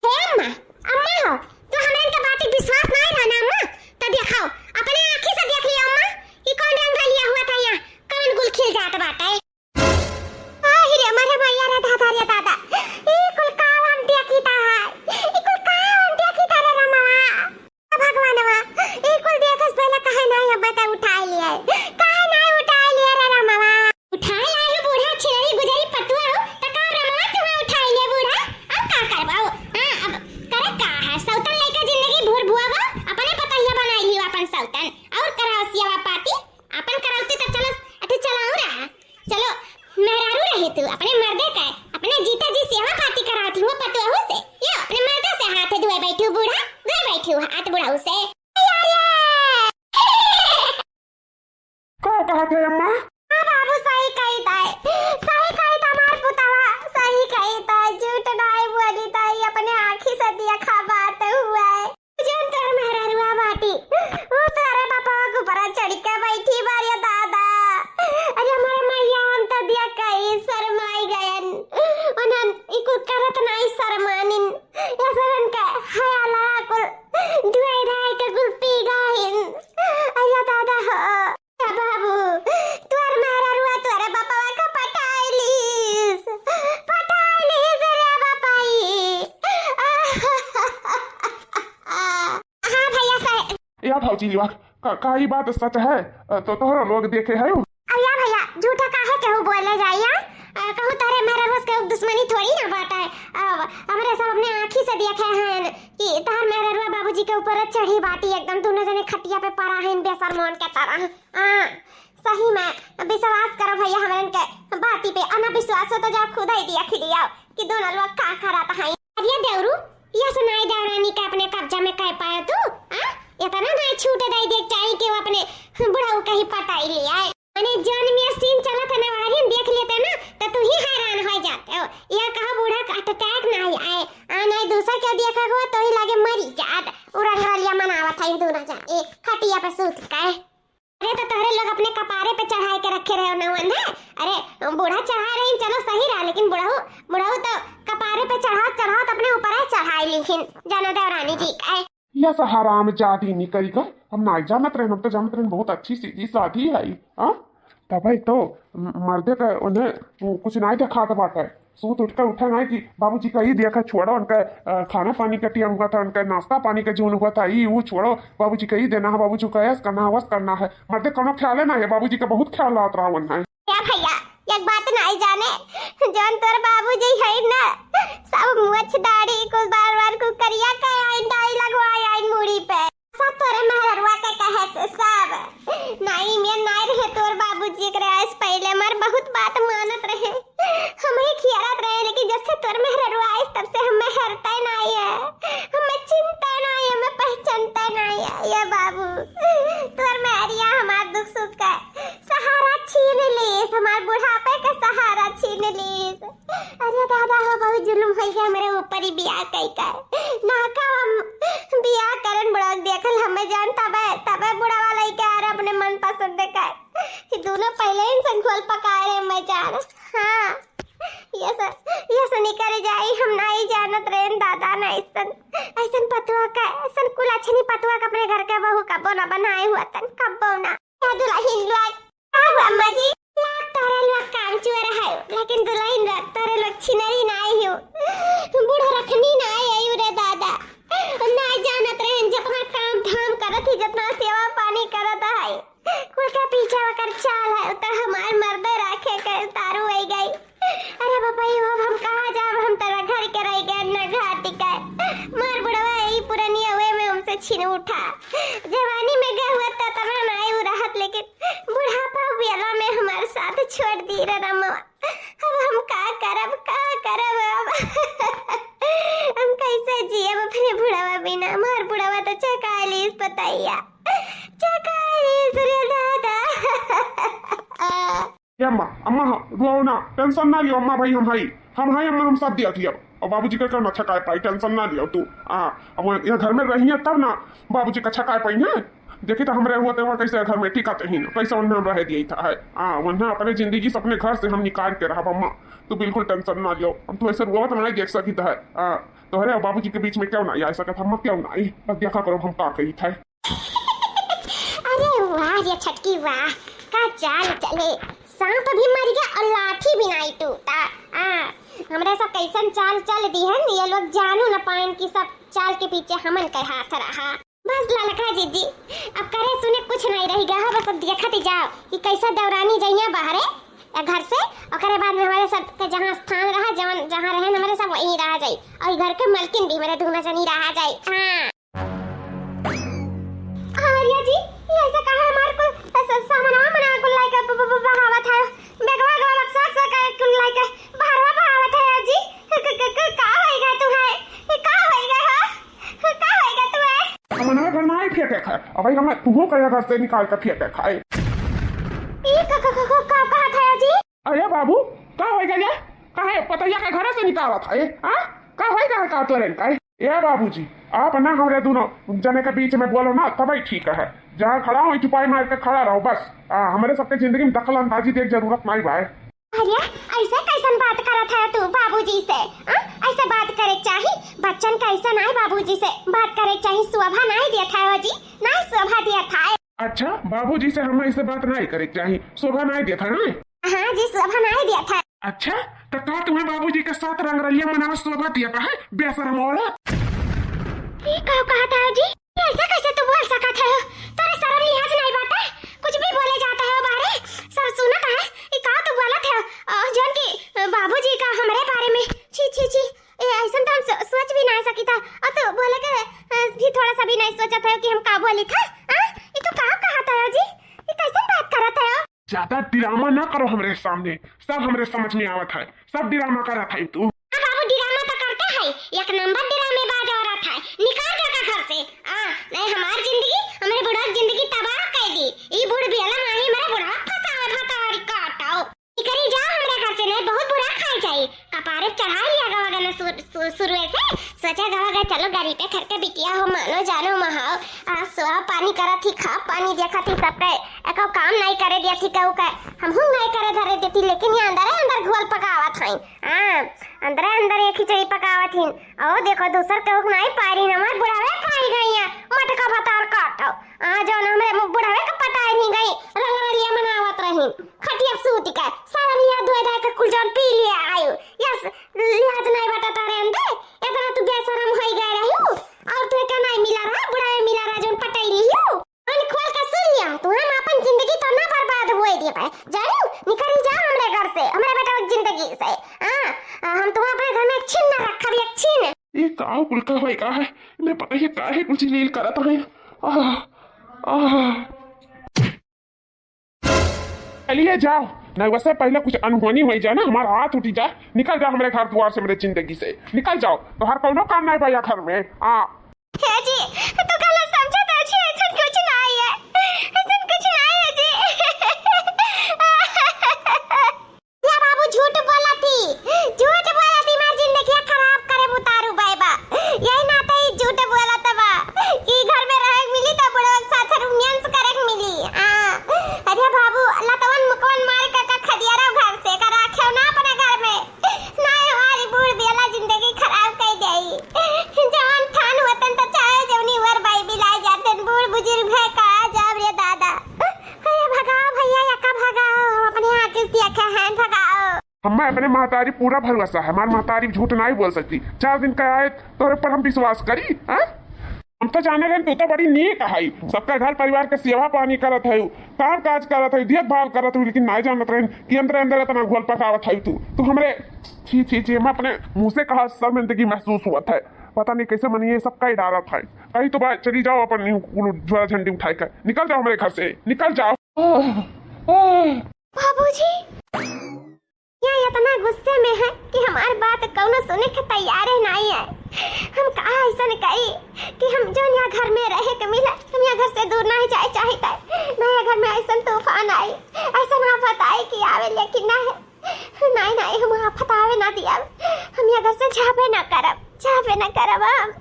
हे अम्मा, अम्मा हो, तो हमरा इनका बात पे विश्वास नहीं रहा ना अम्मा, तो दिखाओ, अपने आँखी से देख लियो अम्मा, कि कौन रंग रलिया हुआ था यहाँ, कौन गुल खिल जात बाटे। आहि रे, मरे मैया रे दादा रे दादा, ई कुल का हम देखी ता है, ई कुल का हम देखी ता रे रमवा। भगवानवा, ई कुल देखे से पहले काहे नाई अब त उठाए लिए? काहे नाई उठाए लिए रे रामवा? उठाए लिए भौजी लोग, का, का ई बात सच है? अ, तो तोहरो लोग देखे है? अब या भैया, झूठा काहे केहू बोले जाई, आ? अ, कहूँ तोहरे मेहररुआ से केहू दुश्मनी थोड़ी ना बाटे। अब हमरे सब अपने आँखी से देखे हैं कि तोहर मेहररुआ बाबूजी के ऊपर चढ़ी बाटी, एकदम दुनो जने खटिया पे पड़ा हैं बेशरमन के तरह। हाँ, सही में विश्वास करो भैया हमरन के बाती पे, अना विश्वास हो तो जाओ खुद ही देख लियो कि दुनो लोग का करत हैं। अरे देवरू, ये सुनाई देवरानी के अपने कब्जा में कह पायो तू? हाँ? इतना ना छूट दे दे चाही कि वो अपने बुढ़ऊ कहीं पटाई लिया है। अने जौन में सीन चलत है ना, वहरिन देख लेते ना, तो तू ही हैरान हो जाते हो। ये कहा बूढ़ा का हार्ट अटैक ना ही आए, आ नहीं दूसरा क्यों देखा हुआ तो ही लगे मरी जात। उरंगरलिया मनावत है इन दोनों जा, ए, खटिया पे सूत के। अरे तो तोहरे लोग अपने कपारे पे चढ़ाई के रखे रहे हो ना वंदे। अरे बूढ़ा चढ़ा रही, चलो सही रहा, लेकिन बुढ़ऊ, बुढ़ऊ तो कपारे पे चढ़ावत चढ़ावत अपने ऊपर है चढ़ाई लिखिन, जाना देवरानी जी का है। यस हरामजादी निकल गए, हम नाई जानत रहन, हम तो जानत रहन बहुत अच्छी सीधी सादी है। हाँ, तबे तो म-, मर्दे के उन्हें कुछ नाई देखात बाटे। सूत उठ के उठे नाई कि बाबूजी का ई देखा छोड़ो, उनका, अ, खाना पानी का टेम हुआ था, उनका नाश्ता पानी का जून हुआ था, ई ऊ छोड़ो, बाबूजी का ई देना है, बाबूजी का ऐस करना है, वस करना है। मर्दे कोनो ख्याले ना है, बाबूजी का बहुत ख्याल आवत रहा उन्हें। या भैया, एक बात नाई जाने, जौन तोर बाबूजी है ना, सब मुछ दाढ़ी कुल बार बार कुल करिया के आइन डाई लगवाए आइन मूड़ी पे। सब तोरे मेहररुआ के कहे से सब। नाई में नाई रहे तोर बाबूजी, एकरे आइस पहिले हमार बहुत बात मानत रहे, हम ही खियारत रहे, लेकिन जब से तोर मेहररुआ आइस तब से हमें हरते नाई है, हमें चिंता नाई है, हमें पहचानते नाई है। ये बाबू, तोर मेहरिया हमार दुख सुख का सहारा छीन लीस, हमार बुढ़ापे का सहारा छीन लीस। अरे दादा हो, बहुत जुल्म होइ गया हमरे ऊपर ही बियाह कई का। ना का हम बियाह करन बड़ा देखल हमें जान तबे, तबे बुढ़ावा लइके आ रहे अपने मन पसंद का। कि दोनों पहले ही इनसे घोल पकाए रहे मैं जान। हाँ, ये सब, ये सब निकल जाई, हम नाई जानत रहे दादा ना ऐसन, ऐसन पतुआ का, ऐसन कुलछनी पतुआ का अपने घर के बहू कब्बो ना बनाए हुआ तन, कब्बो ना। ए दुलहिन लोग, का हुआ अम्मा जी? लाग तोरे लोग काम चोर है, लेकिन दुलहिन लोग, तोरे लोग छिनरी नाई हो, बूढ़ा रखनी नाई आयु रे दादा। ना जानत रहन, जितना काम धाम करत ही, जितना सेवा पानी करत है, कुल के पीछे ओकर चाल है, तो हमार मर्दे राखे के तारू आई गई। अरे बाबा, ये अब हम कहाँ जाब? हम तोरा घर के रह गए, न घाटी के। मार बुढ़वा, ई पुरनिया वे में हमसे छीन उठा। जवानी में गए हुआ त तना नाई उ रहत, लेकिन बुढ़ापा बेला में हमार साथ छोड़ दी रे रमवा। अब हम का करब, का करब अब? हम कैसे जियब अपने बुढ़वा बिना? मार बुढ़वा तो चका लीस पतैया, चका लीस रे दादा। ए अम्मा, अम्मा, हाँ, रोओ ना, टेंशन ना लियो अम्मा, भाई हम हई, हम हई अम्मा, हम सब देख लियब। और बाबूजी के ना छकाए पाई, टेंशन ना लियो तू। आ, अब ये घर में रही है तब ना बाबूजी का छकाए पाई है। देखी तो हमरे हुआ तेवर कैसे घर में टिकत ही ना, कैसे उन्हें रह दिया था है। आ, उन्हें अपने जिंदगी से अपने घर से हम निकाल के रहब अम्मा, तू बिल्कुल टेंशन ना लियो। हम तू ऐसे रोवत नहीं देख सकी था है। आ, तोहरे और बाबूजी के बीच में क्यों ना आ सकत हम, क्यों ना आई? बस देखा करो हम का कही था। अरे वाह रे छटकी वाह, का चाल चले, सांप भी मर गया और लाठी भी नहीं टूटा। आ, हमरे सब कैसन चाल चल दी है, ये लोग जानू न पाएन कि सब चाल के पीछे हमन के हाथ रहा। बस ललका जीजी, अब करे सुने कुछ नहीं रह गया है, बस अब देखत ही जाओ कि कैसा देवरानी जइया बाहरे या घर से, ओकरे बाद में हमारे सब के जहाँ स्थान रहा, जवन जहाँ रहे हमारे सब वहीं रहा जाई, और घर के मलकिन भी हमारे दोनों जनी रहा जाई। हाँ। अरे जी, ये ऐसे कहा हमार कुल स-, स-, सामानवा मना कुल लाइके ब-, ब-, ब-, बहावत है। बेगवा गवा बक्सा से का कुल लाइके बाहरवा बहावत है जी। क-, क-, क-, क-, का होई गए तू है? ये का होई गए हो? का होई गए तू है? हमने घर ना ही फेंके खाए। अब भाई हमें तू कहे घर से निकाल के फेंके खाए। ये क-, क-, क-, क-, का कहा था जी? अरे बाबू, का होई गए? काहे पतैया के घर से निकालत है? हाँ? का होई गए का तोरे का? ए बाबूजी, आप ना हमरे दोनों जने के बीच में बोलो ना, तबे ठीक है। जहाँ खड़ा हो, चुपाई मार के खड़ा रहो बस। आ, हमरे सबके जिंदगी में दखल अंदाजी देख जरूरत नहीं भाई। अरे, ऐसे कैसन बात करत है तू बाबूजी से? आ? ऐसे बात करे चाही, बच्चन कैसे नहीं बाबूजी से बात करे चाही, शोभा नहीं देत है हो जी, नहीं शोभा देत है। अच्छा, बाबूजी से हम ऐसे बात नहीं करे चाही, शोभा नहीं देत है ना? हाँ जी, शोभा नहीं देत है। अच्छा, तो का तुम्हें बाबूजी के साथ रंगरलिया मनावा शोभा देत है, बेशरम औरत? ये का कहत है जी? ऐसा कैसे तू बोल सकत है? छी, छी, ए, अइसन तो हम सो-, सोच भी नाहीं सकित है। और तू बोले के, अ, भी थोड़ा सा भी नाहीं सोचत है कि हम का बोली था? हाँ? ये तू का कहत है जी? ये कइसन बात करत है? ज्यादा ड्रामा ना करो हमरे सामने, सब हमरे समझ में आवत है, सब ड्रामा करत है तू। हाँ बाबू, ड्रामा तो करते है, एक नंबर ड्रामेबाज औरत है। निकाल दे का घर से। आ, नाहीं हमार जिंदगी, हमरे बुढ़वा की जिंदगी तबाह कर दी। ई बूढ़ बियाला माही हमरे बुढ़वा फंसावे भतारी काटाओ। निकरी जा हमरे घर से, नाहीं बहुत बुरा खाई जाई। कपारे चढ़ाई लिया गवा गना सुर-, सु-, शुरुए से। सोचा गवा गए, चलो गरीबे घर के बिटिया हो, मानो जानो महाओ। आ, सुआ पानी करत ही, खा पानी देखत ही, सबके एको काम नाहीं करे देती, कहू के हमहू नाहीं करे धरे देती, लेकिन ये अंदरे अंदर घोल पकावत हईं। हाँ, अंदरे अंदर ये खिचड़ी पकावत हीं। ओ देखो, दूसर केहू के नाहीं पारी, हमार बुढ़ावे पाई गई है, मटका भतार काटो। आ जौन हमरे मु-, बुढ़ावे के पटाई नहीं गई, रंगरलिया मनावत रही, खटिया सूत के, सारा लिया धोए धाए के कुल जौन पी लिया आयु, यस, लिहाज नाहीं बटा तारे अंदे, इतना तू बेशरम होई गए रही हूँ, और तू के नाहीं मिला रहा, बुढ़ावे मिला रहा जौन पटाई लियो। कान खोल के सुन लिया, तू हम अपन जिंदगी तो ना बर्बाद हुए दे पाए, जानू, निकल जा हमरे घर से, हमरे बेटा के जिंदगी से। हाँ, आ, हम तुम्हें अपने घर में एक छिन ना रखब, एक छिन। ये का कुल का होए का है? मैं पता ही का है कुछ लील करत है। आह, आह। चलिए जाओ, नहीं वैसे पहले कुछ अनहोनी हुई जाए ना, हमारा हाथ उठी जाए, निकल जा हमरे घर द्वार से, मेरे जिंदगी से निकल जाओ, तोहार कौनो काम नहीं भैया घर में। हाँ। हे जी, तू गलत समझत है जी, ऐसन कुछ नहीं है, ऐसन कुछ नहीं है जी। या बाबू झूठ बोला थी, झूठ बोला थी, मार जिंदगी खराब करे बुतारू बाई बा। यही नाते ही झूठ बोला था बा कि घर में रहे के मिली तो बुढ़वा के साथ रोमांस करे के मिली। हाँ, अरे बाबू, लतवन मुकवन मार के का खदिया रहो घर से, का राखे ना अपने घर में। ना हमारी बूढ़ बियाला जिंदगी खराब कर जाई। जवान ठान वतन तो चाहे जवनी वर बाई बिलाई जातन, बूढ़ बुजुर्ग है का जाब रे दादा। अरे भगाओ भैया, यका भगाओ, हम अपने आँख से देखे हैं, भगाओ। हमें अपने महतारी पूरा भरोसा है, हमार महतारी झूठ नहीं बोल सकती। चार दिन का आए तोरे पर हम विश्वास करी, हाँ? हम तो जाने रहे तू तो बड़ी नीक है, सबका घर परिवार के सेवा पानी करत है, काम काज करत है, देखभाल करत है, लेकिन नहीं जानत रहे कि अंदर अंदर इतना घोल पकावत है तू। तू हमरे, छी, छी, छी, हम अपने मुँह से कहा शर्मिंदगी महसूस हुआ था। पता नहीं कैसे मन ये सब कई डालत है। कहीं तो बात चली जाओ अपन झोला झंडी उठाए कर, निकल जाओ हमारे घर से, निकल जाओ। आह, आह। बाबूजी, या इतना गुस्से में है कि हमार बात कौनो सुने के तैयार है नहीं है। हम कहा ऐसन कही कि हम जौन या घर में रहे के मिला, हम या घर से दूर नहीं जाए चाहित है। नहीं, या घर में ऐसन तूफान आई, ऐसन आफत आई कि आवे लेकिन नहीं, नहीं, नहीं, हम आफत आवे ना दिया। हम या घर से जाबे ना करब, जाबे ना करब हम।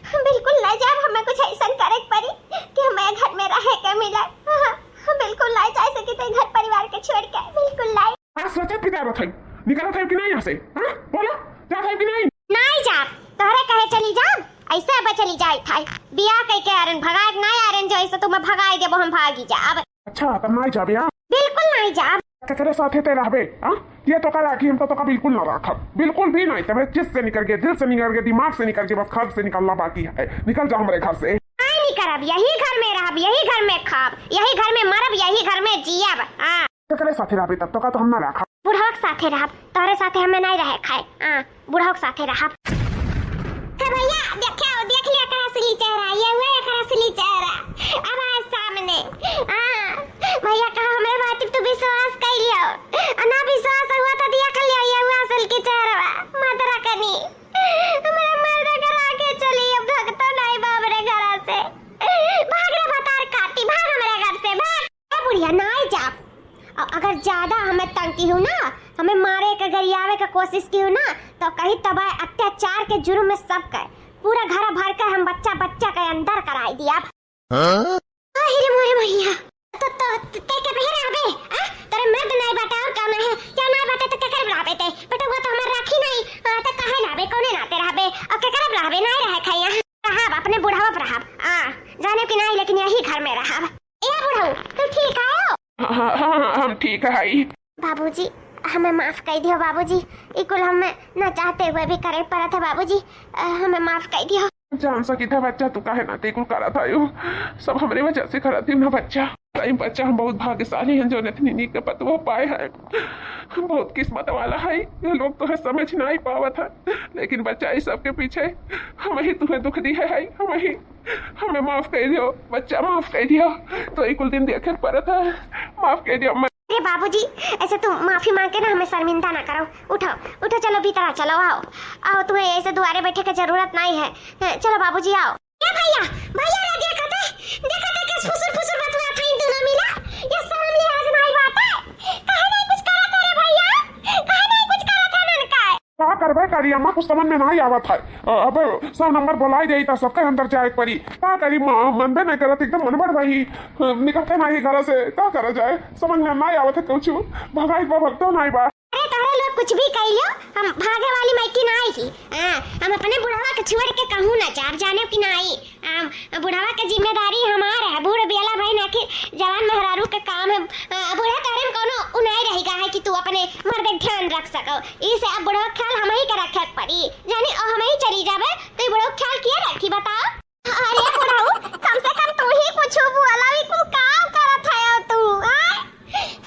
हम बिल्कुल नहीं जाब, हमें कुछ ऐसन करे के पड़ी कि हमें घर में रहे के मिला। हाँ, हम बिल्कुल नहीं जा सकी थे घर परिवार के छोड़ के, बिल्कुल नहीं। हाँ, सोचत की जावत है, निकलत है कि नहीं यहाँ से? हाँ, बोला, जात है कि नहीं? नहीं जाब, तोहरे कहे चली जाब, ऐसे अब चली जाए था। बियाह कई के आरन भगाए के नहीं आरन, जो ऐसे तुम्हें भगाए देबो, हम भागी जाब। अच्छा, तब नहीं जाबे, हाँ? बिल्कुल नहीं जाब। केकरे साथे ते रहबे, हाँ? ये तो का राखी, हम तो, तो का बिल्कुल ना राखब, बिल्कुल भी नहीं। तबे चित्त से निकल के, दिल से निकल के, दिमाग से निकल के, बस खर्च से निकलना बाकी है। निकल जा हमारे घर से। नहीं निकरब, यही घर में रहब, यही घर में खाब, यही घर में मरब, यही घर में जियब। हाँ। केकरे साथे रहबे तब तो का तो हम ना राखब। बुढ़वा के साथे रहब, तोहरे साथे हमें नहीं रहे खाए। हाँ, बुढ़वा के साथे रहब। हे भैया, देखे, देख लिया एकरा असली चेहरा, ये हुआ एकरा असली चेहरा। अब आए सामने। हाँ, भैया कहा हमरे बात पे तू विश्वास कर लियो। आ ना विश्वास हुआ तो देख लियो, ये हुआ असल के चेहरा। मत रखनी। हमारा मर्द करा के चली, अब भगतो नहीं बाप रे घरा से। भाग रे भतार काटी, भाग हमारे घर से, भाग। ए बुढ़िया, नाई जाब। अ-, अगर ज्यादा हमें तंग की हूँ ना, हमें मारे के गरियावे के कोशिश की हूँ ना, तो कहीं तबाह अत्याचार के जुर्म में सब कर, पूरा घर भर के हम बच्चा बच्चा के अंदर कराई दिया। हाँ? अरे मोरे मैया, तो, तो, ते के बहे रहबे? आ? तोरे मर्द नाई बाटे और कौन है? क्या नाई बाटे तो केकर बुलावे ते? बेटा, वो तो हमार राखी नाई, आ, तो काहे लावे? कौने नाते रहबे? और केकर बुलावे? नाई रहे खाई यहाँ। रहब, अपने बुढ़ावा पर रहब। आ, जाने की नाई, लेकिन यही घर में रहब। ए बुढ़ऊ, तू ठीक आयो? हाँ, हाँ, हाँ, हम ठीक है। बाबूजी, हमें माफ कर दियो बाबूजी। ई कुल हमें ना चाहते हुए भी करे पड़त है बाबूजी। अ, हमें माफ कर दियो। जान सकी था बच्चा, तू काहे नाते कुल करत आयो? सब हमरे वजह से करत ही ना बच्चा। सही बच्चा, हम बहुत भाग्यशाली हैं जो इतनी नीक पतोह पाए हैं। हम बहुत किस्मत वाला है। ये लोग तो है समझ नहीं पावत है, लेकिन बच्चा, इस सबके पीछे हम ही तुम्हें दुख दी है, हम ही, हमें माफ कर दियो बच्चा, माफ कर दियो। तो ई कुल दिन देखे के पड़त है, माफ कर दियो। अरे बाबूजी, ऐसे तू माफी मांग के ना हमें शर्मिंदा ना करो। उठो, उठो, चलो भीतर चलो, आओ, आओ, तुम्हें ऐसे दुआरे बैठे के जरूरत नहीं है। चलो बाबूजी, आओ। ए भैया, भैया रे, देखत है, देखत है, कैसे फुसुर फुसुर बतुआत है इन दोनों मिला। ये शर्म लिहाज नहीं बात है। काहे नहीं कुछ करत है रे भैया? काहे नहीं कुछ करत है ननका? का करबे करी अम्मा, कुछ समझ में नहीं आवत है। अ, अबे सौ नंबर बोलाई देई त सबके अंदर जाए के पड़ी। का करी माँ, मनबे नहीं करत, एकदम मनबड़ भाई, अ, निकलते नहीं घर से। का करा जाए, समझ में नहीं आवत है कुछ। भगाई बा, भगतो नहीं बा। अरे तोहरे लोग कुछ भी कह लियो, हम भागे वाली माइकी ना आई ही। हाँ, हम अपने बुढ़वा के छोड़ के कहूँ ना जाब, जाने कि ना आई। हम बुढ़वा के जिम्मेदारी हमार है, बूढ़ बियला भाई ना, आखिर जवान मेहरारू के काम है। आ, बूढ़ा तोहरे में कोनो उ नहीं रही गा है कि तू अपने मर्द के ध्यान रख सको। इसे अब बुढ़वा के ख्याल हम ही के रखे के पड़ी, जानी, और हम ही चली जाबे तो ई बुढ़वा के ख्याल किया रखी, बताओ? अरे बुढ़ऊ, कम से कम तू ही कुछ बोला, ई कुल काम करत है तू, आय?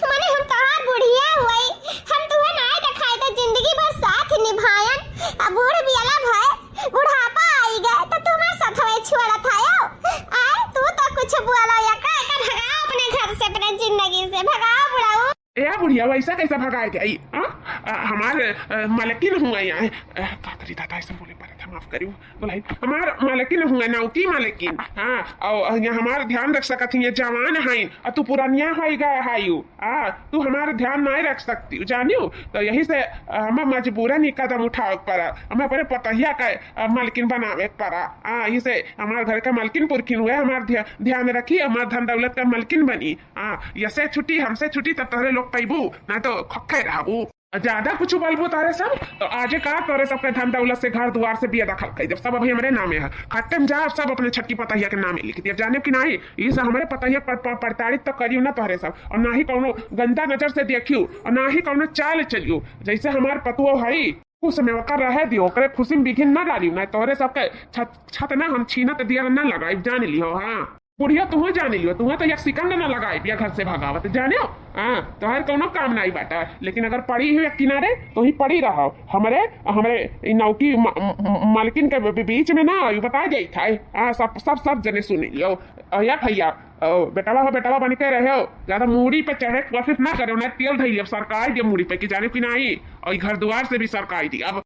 मने हम तोहार बुढ़िया हुई, हम तुहे नाय देखाई तो जिंदगी भर साथ निभायन। अब बूढ़ बियला भय, बुढ़ापा आई गए तो तुम्हार साथ में छोड़त आयो। आय, तू तो कुछ बोला, या का, का भगाओ अपने घर से, अपने जिंदगी से भगाओ बुढ़ऊ। ए बुढ़िया, वैसा कैसा भगाए गई? हाँ? आ, हमार, आ, मालकिन हुआ यहाँ है। आ, का करी दादा, ऐसे बोले पड़त है, माफ करियो। दुल्हन, हमार मालकिन हुआ, नौकी मालकिन। हाँ, और यहाँ हमार ध्यान रख सकत ही, ये जवान है, और तू पुरानिया है, गया है यू। आ, तू हमार ध्यान नहीं रख सकती, जानियो? तो यही से, आ, हमें मजबूरन ही कदम उठावे के पड़ा, हमें अपने पतहिया का, आ, मालकिन बनावे के पड़ा। आ, इसे हमार घर का मालकिन पुरखिन हुए, हमार ध्या-, ध्यान रखी, हमार धन दौलत का मालकिन बनी। हाँ, यसे छुट्टी, हमसे छुट्टी, तब तोहरे लोग पैबू, ना तो खखे रहबू। ज्यादा कुछ बोलबू तोहरे सब, तो आजे का तोहरे सबके धन दौलत से, घर दुआर से बेदखल कर देब। सब अभी हमरे नामे है। खत्ते में जा, सब अपने छटकी पतहिया के नामे लिख देब। जाने कि नहीं, ई सब हमरे पतहिया पर, पर, प्रताड़ित तो करियो ना तोहरे सब, और ना ही कौनो गंदा नजर से देखियो, और ना ही कौनो चाल चलियो। जैसे हमार पतुओ हई, कुछ समय ओकर रहे दियो, ओकरे खुशी में बिघिन ना डालियो, ना तोहरे सबके छत, छत ना हम छीनत दिया ना लगाई, जान लियो। हाँ। बुढ़िया, तुहूँ जान लियो, तुहूँ तो एक सिकंड ना लगाई बिया घर से भगावत, जानियो? हाँ, तोहर कौनो काम नाई बाटा, लेकिन अगर पड़ी हुई एक किनारे, तो ही पड़ी रहो। हमरे, हमरे ई नौकी म-, म-, मालकिन के बी-, बीच में ना, यू बता जाई था। हाँ, सब, सब, सब जने सुन लियो। और या भैया, ओ, बेटवा हो, बेटवा बन के रहे हो, ज्यादा मूड़ी पे चढ़े के कोशिश ना करो, ना तेल धई लियो, सरकार दे मूड़ी पे कि जाने कि नहीं, और घर दुआर से भी सरकार दी। अब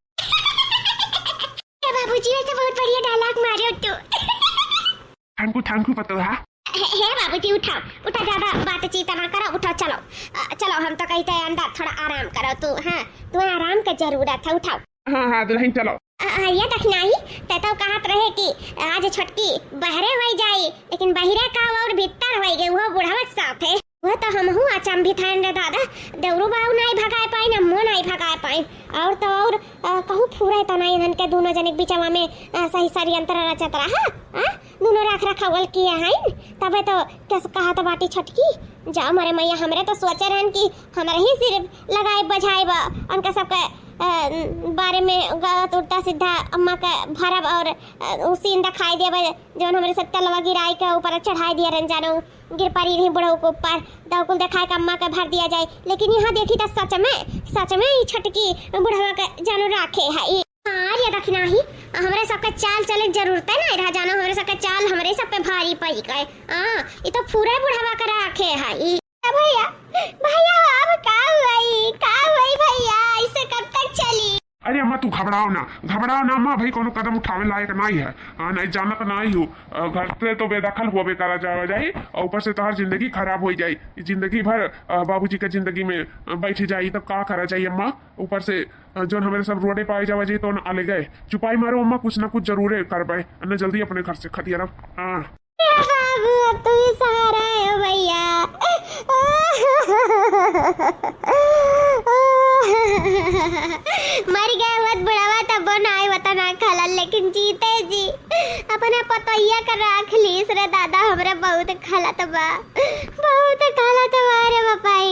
ए बाबूजी, वैसे बहुत बढ़िया dialogue मारे हो तू। Thank you, thank you पतोहा। हे, हे बाबूजी, उठाओ, उठा, ज्यादा बातचीत ना करो, उठाओ, चलो। अ, चलो, हम तो कहते हैं अंदर थोड़ा आराम करो तू, हाँ, तुम्हें आराम का जरूरत है, उठाओ। हाँ, हाँ, दुल्हन, चलो। अ, अ, ये देख नाही, ते तो कहत रहे कि आज छोटकी बहरे होई जाई, लेकिन बहिरे का और भीतर होई गई, वो बुढ़वा के साथ है। वह तो हमहू अचंभित हन रे दादा, देवरू बाऊ नाई भगाए पाइन, अम्मो नाई भगाए पाइन, और तो और, अ, कहूँ फूरे तो नाई इन्हन के दूनो जने के बिचवा में, अ, सही षड्यंत्र रचत रहा, अ, दूनो राख रखावल किए हइन, तबे तो कस कहत बाटी छोटकी, जा मरे मैया, हमरे तो सोचे रहन कि हमरे ही सिर लगाए बजाए बा, उनका सबके, अ, बारे में गलत उल्टा सीधा अम्मा के भरब और, अ, उ सीन दिखाई देबे, जौन हमरे सब तेलवा गिराई के ऊपर चढ़ाई दिए रहन जानो। गिर पड़ी रही बुढ़ऊ के ऊपर, दौकुल देखाए के अम्मा के भर दिया जाए। लेकिन यहाँ देखी तो सच में, सच में ई छोटकी बुढ़वा के जानू राखे है। ई हाँ रे दखिनाही, हमरे सबके चाल चले के जरूरते नहीं रहा जानो, हमरे सबके चाल हमरे सब पे भारी पड़ गए। हाँ, ई तो पूरा बुढ़वा के राखे है ई। ए भैया, भैया, अब का हुई, का हुई भैया, ऐसे कब तक चली? अरे अम्मा, तू घबराओ ना, घबराओ ना अम्मा, भाई कोनो कदम उठावे लायक नहीं है। हाँ, नहीं जानत नहीं हूँ, अ, घर से तो बेदखल होबे करा जावा जाई, और ऊपर से तोहार जिंदगी खराब हो जाई, जिंदगी भर, अ, बाबूजी के जिंदगी में, अ, बैठ जाई, तब का करा जाई अम्मा? ऊपर से, अ, जोन हमरे सब रोडे पे आई जावा जाई तो न अलगे। चुपाई मारो अम्मा, कुछ ना कुछ जरूरे करबे, न जल्दी अपने घर से खतियारब। हाँ। ए बाबू, अब तू ही सहारा है ओ भैया। मर गए होत बुढ़वा तब ना आए वतन आ खलल, लेकिन जीते जी अपना पतोहिया का राख लीस रे दादा, हमरा बहुत खलत बा, बहुत खलत बा रे बापाई।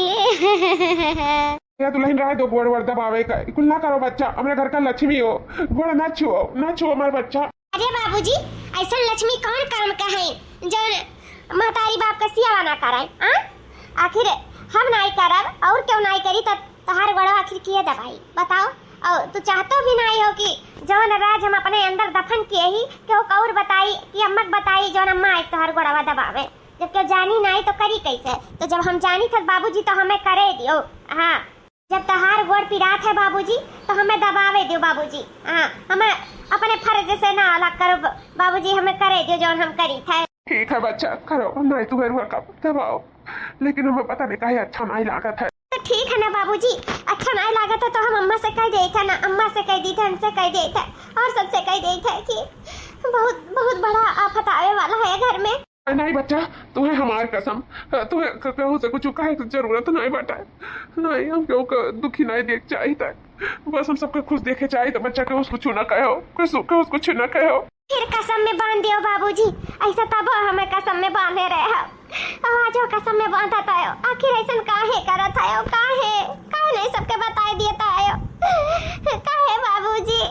ए दुल्हन, रहे दो गोड़ वोड़ दबावे का, ई कुल ना करो बच्चा, हमरे घर का लक्ष्मी हो, गोड़ ना छुओ, ना छुओ हमार बच्चा। अरे बाबूजी, ऐसन लक्ष्मी कौन काम का है जौन महतारी बाप के सियावा ना कराए, आ? आखिर हम नाई करब और क्यों नाई करी, त तोहार गोड़वा आखिर किए दबाई, बताओ? और तू चाहतो भी नाई हो कि जौन राज हम अपने अंदर दफन किए ही, केहू कौर बताई कि अम्मा के बताई जौन अम्मा आई तोहार गोड़वा दबावे? जब केहू जानी नाई तो करी कैसे? तो जब हम जानी थे बाबूजी तो हमें करे दियो। हाँ, जब तोहार गोड़ पिरात है बाबूजी, तो हमें दबावे दियो बाबूजी। हाँ, हमें अपने फर्ज से ना अलग करो ब-, बाबूजी, हमें करे दियो जौन हम करी थे। ठीक है बच्चा, करो, नाई तू हरुआ का दबाओ, लेकिन हमें पता नहीं काहे अच्छा नाई लागत है। तो ठीक है ना बाबूजी, अच्छा नाई लागत है तो हम अम्मा से कह देते ना, अम्मा से कह देते, हमसे कह देते, और सबसे कह देते कि बहुत, बहुत बड़ा आफत आवे वाला है घर में। नहीं बच्चा, तुम्हें हमार कसम, तुम्हें क-, कहू से कुछ कहे के जरूरत नहीं बाटे। नहीं, हम केहू के दुखी नहीं देख चाहित। बस हम सबके खुश देखे चाहित, बच्चा केहू से कुछ ना कहो, केहू से कुछ ना कहो। फिर कसम में बांध दियो बाबूजी, ऐसा तब हमें कसम में बांधे रहे हो। और आज वो कसम में बांधत आयो, आखिर ऐसन काहे करत आयो, काहे, काहे नहीं सबके बताई देत आयो, काहे बाबूजी?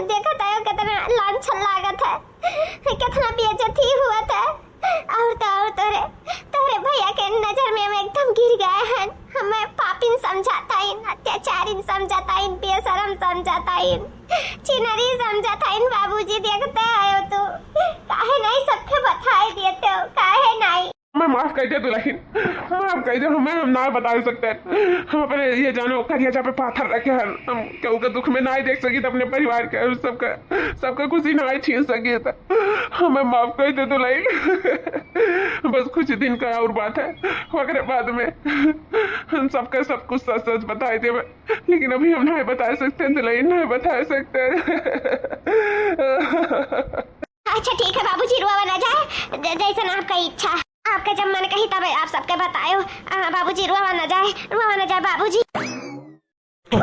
देखत आयो कितना लांछन लागत है, कितना बेइज्जती हुआ था। और तो और तोरे, तोरे भैया के नजर में हम एकदम गिर गए हैं। हमें पापिन समझाता इन, अत्याचारिन समझाता इन, बेशरम समझाता इन, छिनरी समझाता इन। बाबूजी देखते आयो तू, काहे नहीं सबके बताई देते हो, काहे नहीं? हमें माफ कर दे दुल्हन, माफ कर दे, हमें हम ना बता सकते। हम अपने ये जानो करिया पे पाथर रखे हैं, हम केहू के दुख में ना देख सकी, अपने परिवार के सबका, सबका खुशी ना छीन सकी। हमें माफ कर दे दुल्हन, बस कुछ दिन का और बात है, ओकरे बाद में हम सबका सब कुछ सच सच बताई देबे, लेकिन अभी हम नहीं बता सकते दुल्हन, नहीं बता सकते। अच्छा ठीक है बाबूजी, रोवा ना जाए, ज-, जैसन आपका इच्छा, आपका जब मन कही तब आप सबके बतायो। आ, बाबूजी रोवा ना जाए, रोवा ना जाए बाबूजी। फू,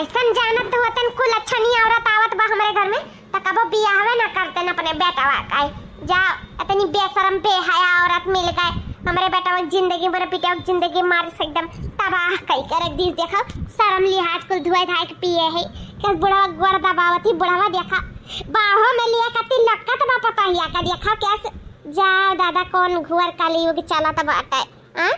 ऐसन जानत होतन कुल अच्छनी औरत आवत बा हमरे घर में, त कबो बियाहवे ना करतन अपने बेटवा का। जाओ, इतनी बेशरम बेहया औरत मिल गए, हमरे बेटवा के जिंदगी, मोरे बेटवा के जिंदगी मार से एकदम तबाह कई के रख दीस। देखो, शरम लिहाज कुल धुए धाए के पिए है, कस बुढ़वा गोड़ दबावत ही, बुढ़वा देखा बाहों में लिए कति लक्कत बा पतोहिया का, देखा कैसे। जाओ दादा, कौन घुअर कलयुग चलत बाटे, हाँ?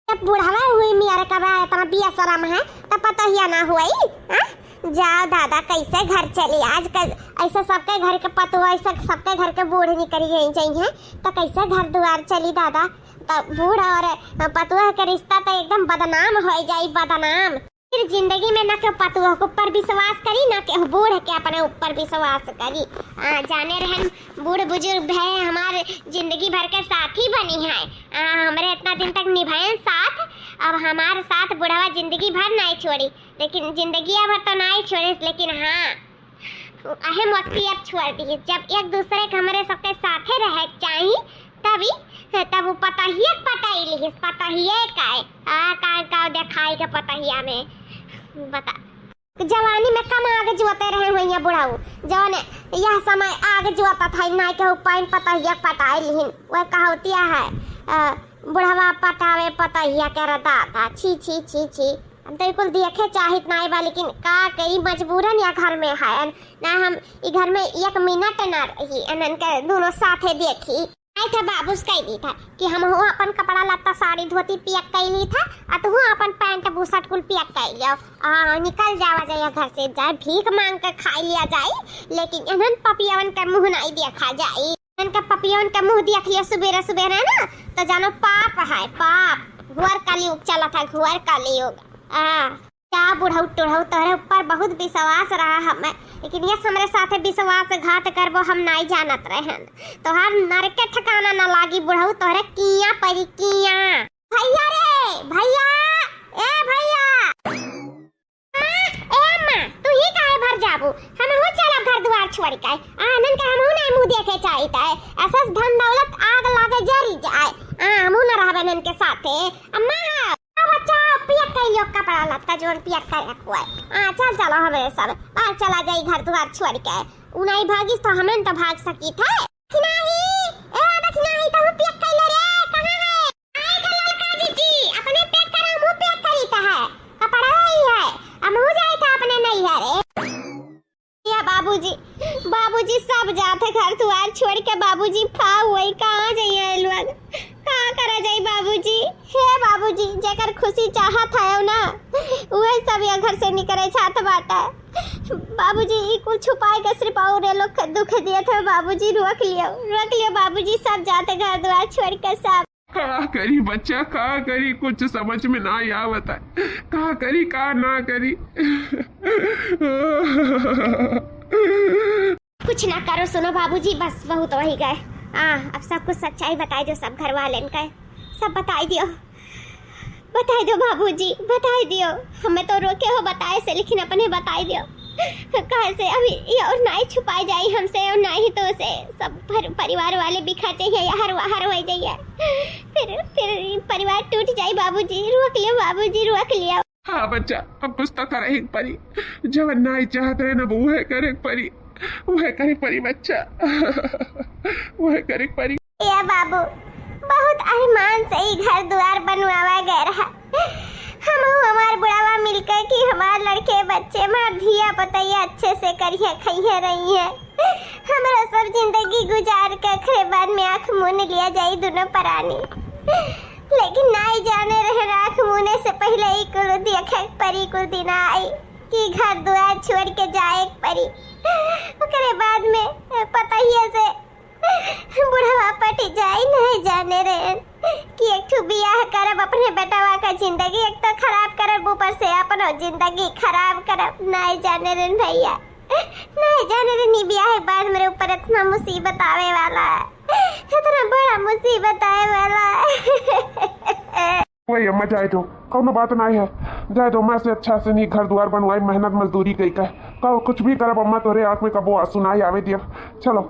जब बुढ़वा हुई मियारे का बा इतना बेशरम है, तब पतोहिया ना हुई, हाँ? जाओ दादा, कैसे घर चली आजकल? ऐसे सबके घर के पतोह, ऐसे सबके घर के बूढ़ निकल गई चाहिए, तो कैसे घर दुआर चली दादा? तो बूढ़ और पतोह के रिश्ता तो एकदम बदनाम हो जाई, बदनाम। फिर जिंदगी में ना केहू पतोह के ऊपर विश्वास करी, ना केहू बूढ़ के अपने ऊपर विश्वास करी। आ, जाने रहन बूढ़ बुजुर्ग भए हमार जिंदगी भर के साथी बनी है। आ, हमरे इतना दिन तक निभाएन साथ, अब हमार साथ बुढ़वा जिंदगी भर नाई छोड़ी, लेकिन जिंदगी भर तो नाई छोड़े, लेकिन हाँ, अहे मस्ती अब छोड़ दी। जब एक दूसरे के हमरे सबके साथे रहे के चाही, तभी, तब वो पतोहिया के पटाई लिहिस, पतोहिया का है। आ, का, का देखाई के पतोहिया में, बता। जवानी में कम आग जुआते रहे हुइया बुढ़ऊ, जौन यह समय आग जुआता था, ना केहू पाइन पतोहिया के पटाई लिहिन। वह कहावतिया है, अ, बुढ़वा पटावे पतोहिया के रे दादा, छी, छी, छी, छी। हम तो कुल देखे चाहित नाई बा, लेकिन का करी, मजबूरन या घर में है ना, हम ई घर में एक मिनट ना रही, इनन के दोनों साथे देखी। आई था बाबूस कह दी था कि हम हो अपन कपड़ा लत्ता, साड़ी धोती पियक कैली था, आ तू अपन पैंट बुशर्ट कुल पियक कैल जाओ, आ निकल जावा जाए घर से, जाए भीख मांग के खाई लिया जाए, लेकिन इन्हन पपियवन के मुंह नहीं देखा जाए। इनका पपियन के मुंह देख लिया सुबेरे सुबेरे ना, तो जानो पाप है, पाप। घोर कलयुग चलत है, घोर कलयुग। आ, का बुढ़ऊ टुढ़ऊ तोहरे ऊपर बहुत विश्वास रहा हमें, लेकिन ये हमरे साथे विश्वासघात करबो हम नाई जानत रहन। तोहार नरके ठिकाना न लागी बुढ़ऊ, तोहरे किया परी किया। भैया रे, भैया, ए भैया। आ, ए अम्मा, तू ही काहे भर जाबू? हमहू चलब घर दुआर छोड़ के। आ, हमन के हमहू नहीं मुंह देखे चाहित है। ऐसा धन दौलत आग लागे जरी जाए। आ, हमहू न रहबे इनन के साथे। अम्मा, आ बच्चा, पियक कई लियो कपड़ा लत्ता जोन पियक करे हुए। आ, चल चलो हमरे सब। आ, चला जाई घर दुआर छोड़ के। उ नहीं भागिस तो हमन तो भाग सकी थे। दखिनाही, ए दखिनाही, तहु पैक कइले रे, कहाँ है? आई था ललका जीजी, अपने पैक करा, मुँह पैक करी त है। कपड़ा ही है, हम हो जाए था अपने नैहरे। ये बा बाबूजी, बाबूजी सब जात है घर दुआर छोड़ के। बाबूजी, फाव होई, कहाँ जाइए ये लोग, का करा जाई बाबूजी? हे बाबूजी, जेकर खुशी चाहत है ना, उहे सब ये घर से निकले चाहत बाटे। बाबूजी, ई कुल छुपाए के सिर्फ और ये लोग के दुख दिए थे। बाबूजी, रोक लियो, रोक लियो बाबूजी, सब जाते घर दुआर छोड़ के सब। का करी बच्चा, का करी, कुछ समझ में ना आवत है, का करी, का ना करी। कुछ ना करो, सुनो बाबूजी, बस बहुत वही गए। आ, अब सब कुछ सच्चाई बताई दियो, सब घर वालेन का सब बताई दियो, बताई दियो बाबूजी, बताई दियो। हमें तो रोके हो बताए से, लेकिन अपने बताई दियो, कहे से अभी ये और ना ही छुपाई जाई हमसे और ना ही तो से सब भर, परिवार वाले बिखर जाइए, हर हर हो जाइए, फिर फिर परिवार टूट जाई बाबूजी, रोक लियो बाबूजी, रोक लियो। हाँ बच्चा, अब कुछ तो करे के परी। जवन नाई चाहत रहे ना, वो है करे के परी, वो है करे के परी बच्चा, वो है करे के परी। ए बाबू, बहुत अरमान से ई घर दुआर बनवावा गए रहा। हम हमार बुढ़ावा मिलकर कि हमार लड़के बच्चे, हमार धिया पतैया अच्छे से करिए, खइए रही है। हमरो सब जिंदगी गुजार के खरे बाद में आँख मून लिया जाई दोनों परानी। लेकिन नाई जाने रहे, आँख मूने से पहले ही कुल देखे के परी, कुल दिन आई कि घर दुआर छोड़ के जाए के परी। ओकरे बाद में पता ही है से बुढ़वा पटी जाई, नहीं जाने रहे कि एक ठो बियाह करब, अपने बेटवा का जिंदगी एक तो खराब करब, ऊपर से अपनो जिंदगी खराब करब। नहीं जाने रहे भैया, नहीं जाने रहे नी बियाह के बाद मेरे ऊपर इतना मुसीबत आवे वाला है, इतना बड़ा मुसीबत आवे वाला है। वही अम्मा, जाए दो, कौनो बात नाई है, जाए दो। मैं से अच्छा से नी घर दुआर बनवाई, मेहनत मजदूरी कई का, का कुछ भी करब अम्मा, तोहरे आँख में कबो आंसू नाई आवे दियब। चलो,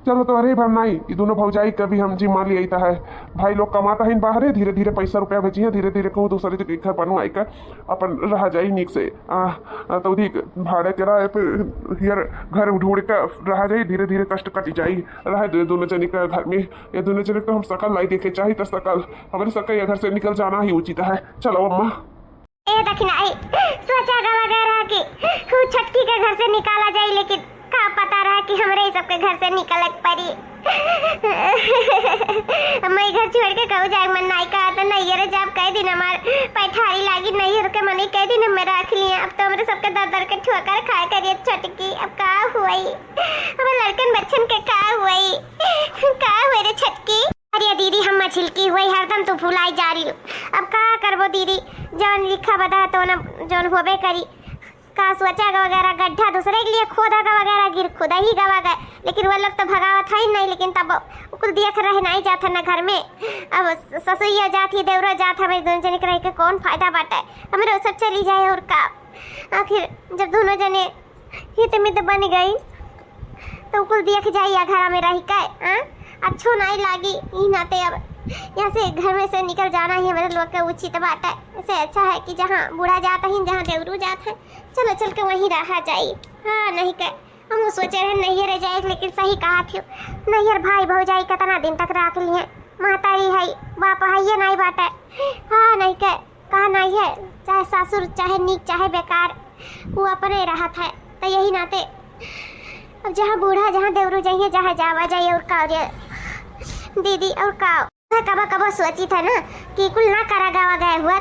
चलो, तोहरे भर नाई, ई दोनों भौजाई का भी हम जिम्मा लिया है। भाई लोग कमाता है बाहरे, धीरे धीरे पैसा रुपया भेजिए, धीरे धीरे कहूँ दूसरे के घर बनवाई का, अपन रहा जाई नीक से। आ, आ, तो उधी भाड़े के रहा, फिर हियर घर ढूंढ के रहा जाई, धीरे धीरे कष्ट कट जाई। रहा दे दोनों जनी का घर में, ये दोनों जने तो हम सकल नाई देखे, चाही तो सकल, हमरे सबके ये घर से निकल जाना ही उचित है। चलो अम्मा। ए दखिनाई, सोचा गवा गए रहा कि ऊ छोटकी के घर से निकाला जाई, लेकिन का पता रहा कि हमरे ही सबके घर से निकले के परी। हम ई घर छोड़ के कहूँ जाए मन नाई का, तो नैहर जाब कई दिन हमार पैठारी लागी, नैहर के मनी कई दिन हमें रख लिए। अब तो हमरे सबके दर दर के ठोकर खाए करिए छोटकी, अब का हुई? हमारे लड़कन बच्चन के का हुई? का हुई रे छोटकी? अरे दीदी, हम मछिलकी हुई, हरदम तू भुलाई जा रही हो। अब का करबो दीदी, जौन लिखा बता तो ना, जौन होबे करी। का सोचा का वगैरह गड्ढा दूसरे के लिए खोदा का वगैरह, गिर खुदा ही गवा गए, लेकिन वो लोग तो भगावत है ही नहीं, लेकिन तब कुल देख रहे नहीं जात है ना घर में। अब ससुइया जात ही, देवरा जात, हम एक दोनों जने के रह के कौन फायदा बाटे? हमरे सब चली जाए और का। आखिर जब दोनों जने हित मित बन गई, तो कुल देख जाइया घर में रही के, हाँ? अच्छो नाई लागी। ई नाते अब यहाँ से घर में से निकल जाना ही हमारे लोग के उचित बात है। इससे अच्छा है कि जहाँ बूढ़ा जात है, जहाँ देवरू जात है, चलो चल के वहीं रहा जाई। हाँ, नहीं के हम सोचे रहे नैहर जाए, लेकिन सही कहा थी, नैहर भाई भौजाई कितना दिन तक रख लिए, महतारी है, बाप है, ये नहीं बात है। हाँ, नहीं के कहा नहीं है, चाहे सासुर, चाहे नीक, चाहे बेकार, वो अपने रहत है। तो यही नाते अब जहाँ बूढ़ा, जहाँ देवरू जाइए, जहाँ जावा जाइए, और का, और ये दीदी, और का। मैं कबो कबो सोची था ना कि कुल ना करा गावा गए हुआ,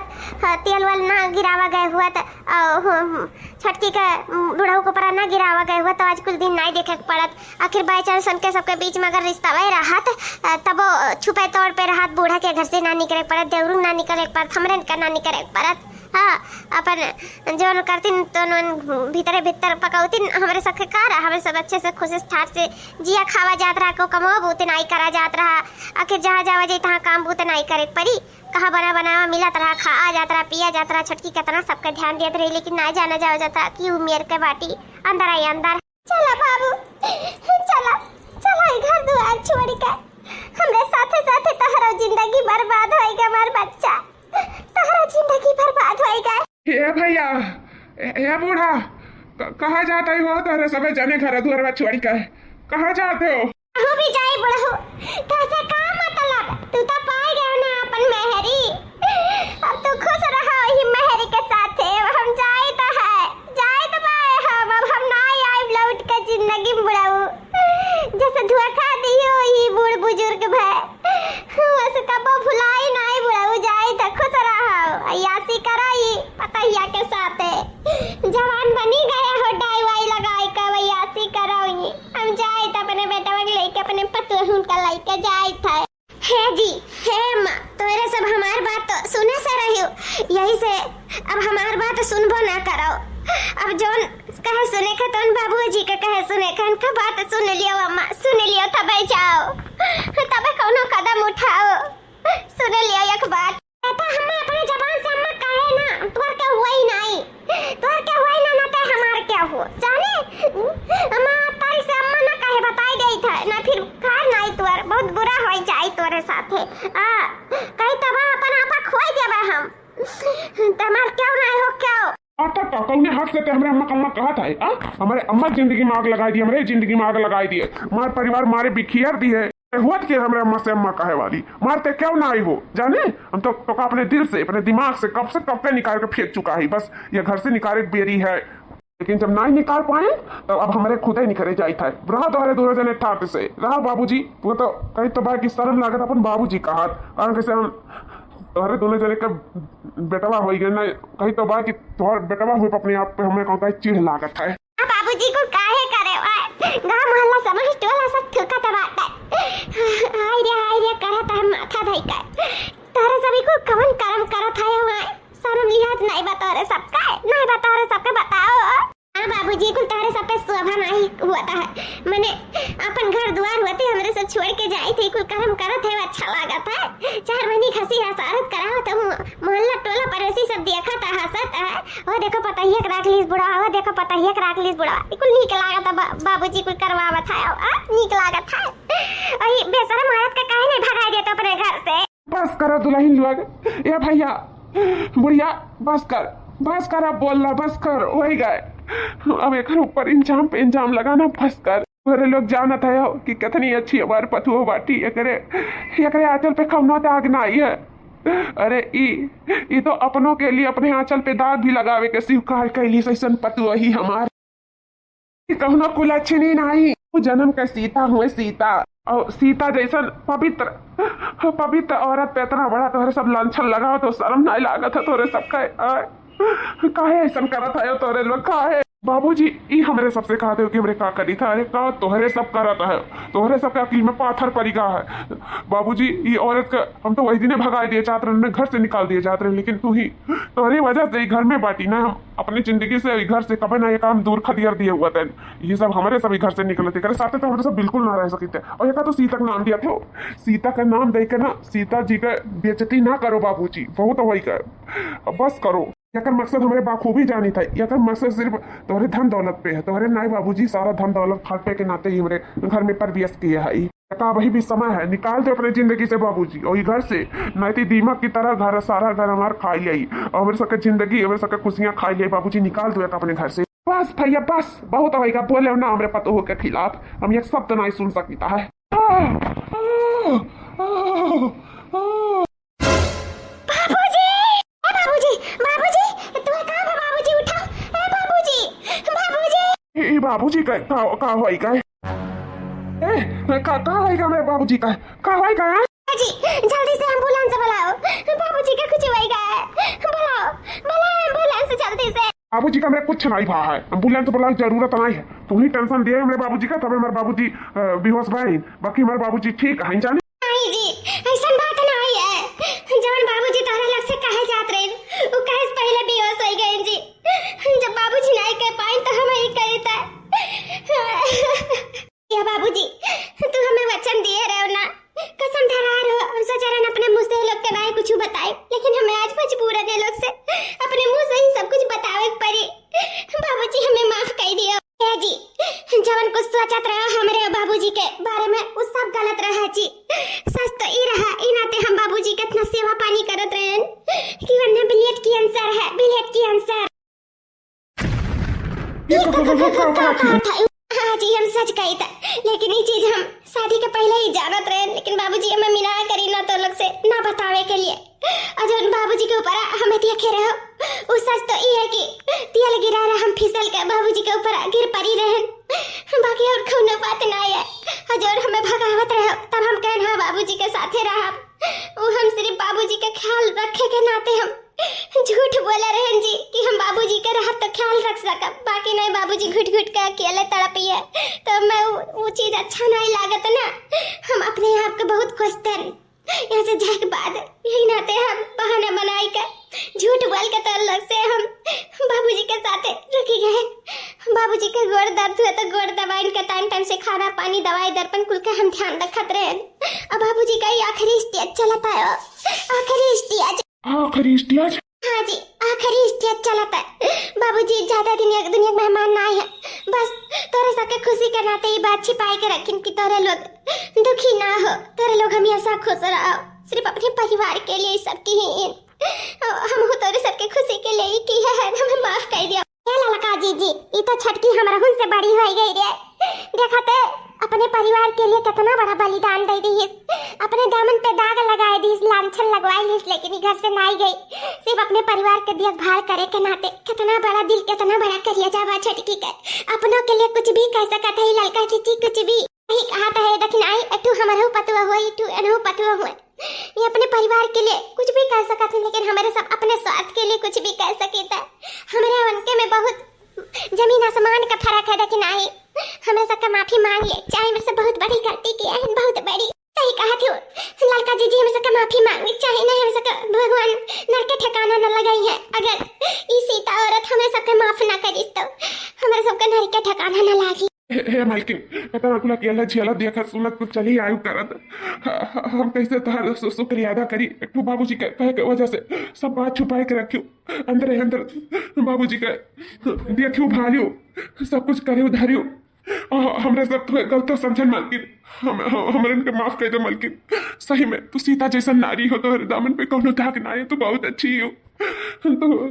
हाँ, तेल वेल ना गिरावा गए हुआ, तो, आ, हम्म, छोटकी के, हम्म, बुढ़ऊ के ऊपर ना गिरावा गए हुआ, तो आज कुल दिन नहीं देखे के पड़त। आखिर by chance उनके सबके बीच में अगर रिश्ता वही रहत, अ, तबो छुपे तौर पे रहत, बूढ़ा के घर से ना निकले के पड़त, देवरू ना निकले के पड़त, हमरे का ना निकले के पड़त। हाँ, अपन जौन करतीन तो भीतरे भीतर पकौतीन, हमरे सबके का रहा, हमरे सब अच्छे से खुश ठाट से जिया खावा जात रहा, को कमो बूते नाई करा जात रहा। आखिर जहाँ जावा जाई तहाँ काम बूते नाई करे के पड़ी, कहाँ बना बनावा मिलत रहा, खा आ जात रहा, पिया जात रहा, छोटकी कितना सबके ध्यान देत रही, लेकिन ना जाना जावा जात रहा कि उ मेर के बाटी अंदर आई अंदर। चला बाबू, चला, चला ई घर दुआर छोड़ के। हमरे साथे साथे तोहरो जिंदगी बर्बाद होई गए, हमार बच्चा, तोहरो जिंदगी बर्बाद होई गए। हे भैया, हे, हे बूढ़ा, क-, कहाँ जात हो? तोहरे सबे जने घर दुआर छोड़ के कहाँ जात हो? कहूँ भी जाई बुढ़ऊ, तोहसे का मतलब? तू तो पाए गए ना अपन मेहरी। अब तू खुश रहो ही मेहरी के साथे। अब हम जाई तो है, जाई तो बाए हम, अब हम ना आई लौट के जिंदा। बुजुर्ग भए, वस कबो भुलाई नाई बुढ़ऊ, जाई त खुश रहो, अय्यासी करई पतहिया के साथे। जवान बनी गए हो डाई वाई लगाई के अय्यासी करई। हम जाई त अपने बेटवा के लेके, अपने पतोहून का लेके जाई थे। हे जी, हे अम्मा, तोरे सब हमार बात तो सुने से रहियो, यही से अब हमार बात सुनबो ना करो। अब जौन कहे सुने के तौन बाबूजी के कहे सुने के, उनका बात सुन लियो अम्मा, सुन लियो, तबे जाओ, तबे कौनो कदम उठाओ। सुन लियो एक बात। बेटा, हमें अपने जबान से अम्मा कहे ना, तोर के हुआ ही नहीं, तोर के हुआ ही ना, ना ते हमार के हो, जाने? अम्मा तारी से अम्मा ना कहे, बताई देई था, ना फिर खार नहीं तोर, बहुत बुरा हो जाई तोरे साथे। आ, कहीं तब अपन आपा खोई देबे हम। ते हमार क्यों नहीं हो, क्यों? आ, तब का, कौने हक से ते हमरे अम्मा के अम्मा कहत है, आ? हमरे अम्मा जिंदगी में आग लगाई दिए, हमरे जिंदगी में आग लगाई दिए, हमार परिवार मारे बिखियर दिए। हुआ त के हमरे अम्मा से अम्मा कहे वाली, मारते क्यों ना आई हो, जाने? हम तो, तो का अपने दिल से, अपने दिमाग से कब से, कब के निकाल के फेंक चुका है, बस ये घर से निकाले के बेरी है। लेकिन जब नहीं निकाल पाए, तब अब हमरे खुदे निकले जाई था। रहा तोहरे दोनों जने ठाट से, रहा बाबूजी, वो तो कहीं तो बा कि शर्म लागत अपन बाबूजी कहत, कारण कैसे हम तोहरे दोनों जने के बेटवा होई गए ना, कहीं तो बा कि तोहर बेटवा हुए अपने आप पे हमें कौन कहीं चिढ़ लागत है। आ बाबूजी को काहे करे वाय? गाँव मोहल्ला समाज टोला सब थूकत बाटे। हाय रे, हाय रे, करत है माथा धई के। तोहरे सभी को कवन करम करत है वाय? शर्म लिहाज नहीं बा तोहरे सबका, नहीं बा तोहरे सबके, बताओ। हाँ बाबूजी, कुल तोहरे सब पे शोभा नहीं हुआ था। मने अपन घर दुआर हुआ थे, हमरे सब छोड़ के जाई थे, कुल करम करत है, अच्छा लागत है। चार महीने खसी हसारत करावत है, मो-, मोहल्ला टोला पड़ोसी सब देखत है, हंसत है। ओ देखो पतहिया के राख लीस बुढ़वा, ओ देखो पतहिया के राख लीस बुढ़वा। ई कुल नीक लागत है बा-, बाबूजी कुल करवावत है, आ, नीक लागत है। अही बेशरम औरत का काहे नहीं भगाई देत अपने घर से? बस करो दुलहिन लोग, ए भइया, बुढ़िया, बस कर, बस कर, अब बोलना बस कर, होई गए। अब एकर ऊपर इंजाम पे इंजाम लगाना बस कर। तोहरे लोग जानत है कि कितनी अच्छी हमार पतोह बाटी, एकरे, एकरे आंचल पे कौनो दाग नाई है। अरे ई, ई तो अपनों के लिए अपने आंचल पे दाग भी लगावे के स्वीकार कैली, ऐसन पतोह ही हमार। ई कौनो कुलच्छिनी नाई, ऊ जन्म के सीता हुए सीता, और सीता जैसन पवित्र, पवित्र औरत पे इतना बड़ा तोहरे सब लांछन लगाओ तो शर्म नाई लागत है तोहरे सब के? आय, काहे ऐसन करत है तोहरे लोग, काहे? बाबूजी, ई हमरे सबसे कहत हो कि हमरे का करी था? अरे का तोहरे सब करत है, तोहरे सब के अकिल में पाथर पड़ी गा है। बाबूजी, ई औरत के हम तो वही दिने भगाई दिए चाहत रहे, घर से निकाल दिए चाहत रहे, लेकिन तू ही, तोहरे वजह से ई घर में बाटी ना, हम अपनी जिंदगी से, ई घर से कबे ना ये काम दूर खदियर दिए हुआ तन। ये सब हमरे सब ई घर से निकलत, एकरे साथे तो हमरे सब बिल्कुल ना रह सकित। और एका तो सीता के नाम दिया था, सीता का नाम दे के ना सीता जी का बेइज्जती ना करो बाबूजी, बहुत होई का, अब बस करो। एकर मकसद हमरे बाखूबी जानी था, एकर मकसद सिर्फ तोहरे धन दौलत पे है, तोहरे नाई बाबूजी सारा धन दौलत खाटे के नाते ही हमरे घर में प्रवेश किए है। का अभी भी समय है, निकाल दो अपने जिंदगी से बाबूजी, और ई घर से, नहीं तो दीमक की तरह घर, सारा घर हमार खा लियाई, और हमरे सबके जिंदगी, हमरे सबके खुशियाँ खा लियाई बाबूजी, निकाल दो एक अपने घर से। बस भइया बस, बहुत होइगा, बोले ना हमरे पतोह के खिलाफ, हम एक शब्द नहीं सुन सकिता है। बाबूजी, ए बाबूजी, बाबूजी, तू कहाँ बा बाबूजी, उठा, ए बाबूजी, बाबूजी। ए, ए बाबूजी का, का, का होइगा? ए, का, का होइगा मेरे बाबूजी का? का होइगा? जी, जल्दी से एम्बुलेंस बुलाओ, बाबूजी का कुछ होइगा, बुलाओ, बुलाओ एम्बुलेंस जल्दी से। बाबूजी का मेरे कुछ नहीं भा है, एम्बुलेंस बुलाओ जरूरत नहीं है, तू ही टेंशन दिए मेरे बाबूजी का, तबे मेरे बाबूजी, अ, बेहोश भए, बाकी हमारे बाबूजी ठीक है, जाने। नहीं जी, ऐसन बात नहीं है। जवन बाबूजी तोहरे लग से कहे जात रहे, उ कहे से पहले बेहोश हो गए जी। जब बाबूजी नहीं कह पाए तो हम ही कहे था। या बाबूजी, तू हमें वचन दिए रहो ना, कसम धरा रहो, हम सोचा रहन अपने मुँह से लोग के नहीं कुछ बताए, लेकिन हमें आज मजबूरन ये लोग से अपने मुँह से ही सब कुछ बतावे के पड़ी। बाबूजी, हमें माफ कर दियो। ए जी, जवन कुछ सोचत रहो हमरे बाबूजी के बारे में, उ सब गलत रहा जी। सच तो ई रहा, ई नाते हम बाबूजी के इतना सेवा पानी करत रहन कि उन्हें ब्लड कैंसर है, ब्लड कैंसर। ये का, का, का, का, का, का, का, का? हाँ जी, हम सच कही था, लेकिन ये चीज हम शादी के पहले ही जानत रहे, लेकिन बाबूजी हमें मना करी ना तो लोग से ना बतावे के लिए। और जौन बाबूजी के ऊपर हमें देखे रहो, उ सच तो ई है कि तेल गिरा रहा, हम फिसल के बाबूजी के ऊपर गिर पड़ी रहन, बाकी और कौनो बात ना है। और जौन हमें भगावत रहो, तब हम कहन, बाबूजी के साथे रहब। उ हम सिर्फ बाबूजी के ख्याल रखे के नाते हम झूठ बोले रहन जी कि हम बाबूजी के रहब तो ख्याल रख सकब, बाकी नहीं, बाबूजी घुट घुट के अकेले तड़पिए, तो मैं उ, उ चीज अच्छा नहीं लागत ना। हम अपने आप के बहुत खुश थे। यहाँ से जाए के बाद यही नाते हम बहाना बनाई के झूठ बोल के तोर लोग से हम बाबूजी के साथे रुकी गए। बाबूजी के गोड़ दर्द हुए तो गोड़ दबाइन के टाइम टाइम से खाना पानी दवाई दर्पण कुल के हम ध्यान रखत रहे। अब बाबूजी का ये आखिरी स्टेज चलत है, आखिरी स्टेज। आखिरी स्टेज? हाँ जी, आखिरी स्टेज चलत है। बाबूजी ज्यादा दिन एक दुनिया के मेहमान ना आए हैं, बस तोरे सबके खुशी के नाते ये बात छिपाई के रखिन कि तोरे लोग दुखी ना हो, तोरे लोग हमेशा खुश रहो। सिर्फ अपने परिवार के लिए सब की ही हम हो तोरे सबके खुशी के लिए ही की है, हमें माफ कर दिया। ए ललका जीजी, ई तो छटकी हमरहुन से बड़ी होई गई रे। देखा ते अपने परिवार के लिए कितना बड़ा बलिदान दे दीहिस, अपने दामन पे दाग लगाए दीहिस, लांछन लगवाए लीस, लेकिन ई घर से नाई गई। सिर्फ अपने परिवार के देखभाल करे के नाते कितना बड़ा दिल, कितना बड़ा करेजा बा छटकी के। अपनों के लिए कुछ भी कर सकत है ललका जीजी, कुछ भी। सही कहा तो है, देखिन आई, एक ठू हमरहू पतुआ हुआ, एक ठू एनहू पतुआ हुआ। ये अपने परिवार के लिए कुछ भी कर सकत है, लेकिन हमरे सब अपने स्वार्थ के लिए कुछ भी कर सके था। हमरे उनके में बहुत जमीन आसमान का फर्क है, देखिन आई, हमें सबका माफी मांग ले, चाहे मेरे से बहुत बड़ी गलती किया है, बहुत बड़ी। सही कहा थी ललका जीजी, हमें सबका माफी मांग ले, चाहे नहीं हमें सबका भगवान नरक के ठिकाना न लगाई है। अगर ई सीता औरत हमें सबके माफ ना करिस तो हमें सबका नरक के ठिकाना न लागी। हे, हे मालकिन, इतना कुल अकेला झेला देखत सुनत तू चली आयु करत। ह-, ह-, हम कैसे तोहार शु-, शुक्रिया अदा करी? एक ठो बाबूजी के कहे के वजह से सब बात छुपाए के रखियो। अंदरे अंदर बाबूजी के देखियो, भालियो, सब कुछ करियो, धरियो। आ, हमरे सब तुहे गलत समझन मालकिन। हम, हम, हमरन के माफ कर दे मालकिन। सही में तू सीता जैसन नारी हो, तोहरे दामन पे कौनो दाग ना है, तू बहुत अच्छी हो। तू,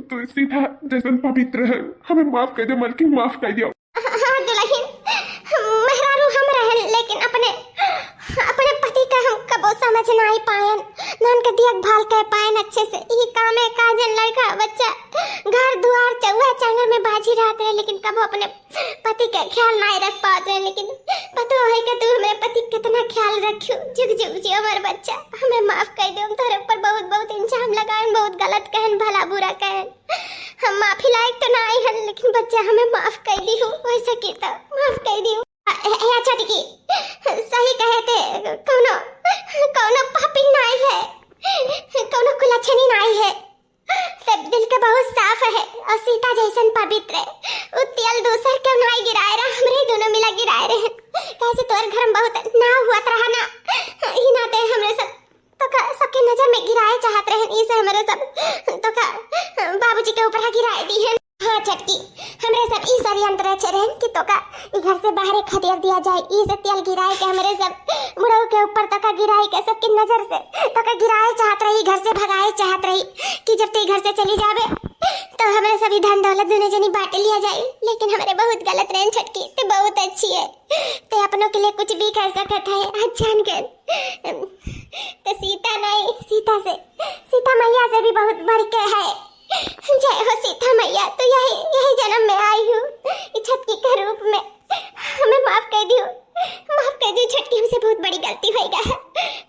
तू सीता जैसन पवित्र है, हमें माफ कर दे मालकिन, माफ कर दियो। हाँ दुल्हन, मेहरारू हम रहन, लेकिन अपने, अपने पति का हम कबो समझ नाई पायन, ना उनके देखभाल कर पायन अच्छे से। ई काम है, का जन लड़का बच्चा, घर दुआर, चौवा चांगर में बाजी रहत रहे, लेकिन कबो अपने पति का ख्याल नाई रख पावत रहे। लेकिन पतो है कि तू हमरे पति के कितना ख्याल रखियो, जुग जुग जियो हमार बच्चा। हमें माफ कर दे, हम तोहरे ऊपर बहुत बहुत इल्जाम लगायन, बहुत गलत कहन, भला बुरा कहन। हम माफी लायक तो ना आई हन, लेकिन बच्चा हमें माफ कर दी हो, वैसे की तो माफ कर दी हो। ए, ए, अच्छा देखी, सही कहे ते कौनो, कौनो पापी नाई है, कौनो कुलच्छनी नाई है। ते दिल के बहुत साफ है और सीता जैसन पवित्र है। उ तेल दूसर के नाई गिराए रहा, हमरे दोनों मिला गिराए रहे। कैसे तोर घर में बहुत ना हुआ रहा ना, ई नाते हमरे सब तोका सबके नजर में गिराए चाहत रहन, ई से हमरे सब तोका बाबूजी के ऊपर गिराए दी है। हाँ छटकी, हमरे सब ई षड्यंत्र रचे रहन कि तोका ई घर से बाहरे खदेड़ दिया जाए, ई से तेल गिराए के हमरे सब बुढ़ऊ के ऊपर तोका गिराए के सबके नजर से तोका गिराए चाहत रही, घर से भगाए चाहत रही कि जब तू ई घर से चली जाबे तो हमरे सब ई धन दौलत दोनों जनी बांट लिया जाए। लेकिन हमरे बहुत गलत रहन छटकी, ते बहुत अच्छी है, ते अपनों के लिए कुछ भी कर सकत है। आज जान गए तो सीता नहीं, सीता से, सीता मैया से भी बहुत बढ़ के है। जय हो सीता मैया, तू यही, यही जन्म में आई हूँ, ई छटकी के रूप में। हमें माफ कर दियो, माफ कर दियो छटकी, हमसे बहुत बड़ी गलती होइगा है,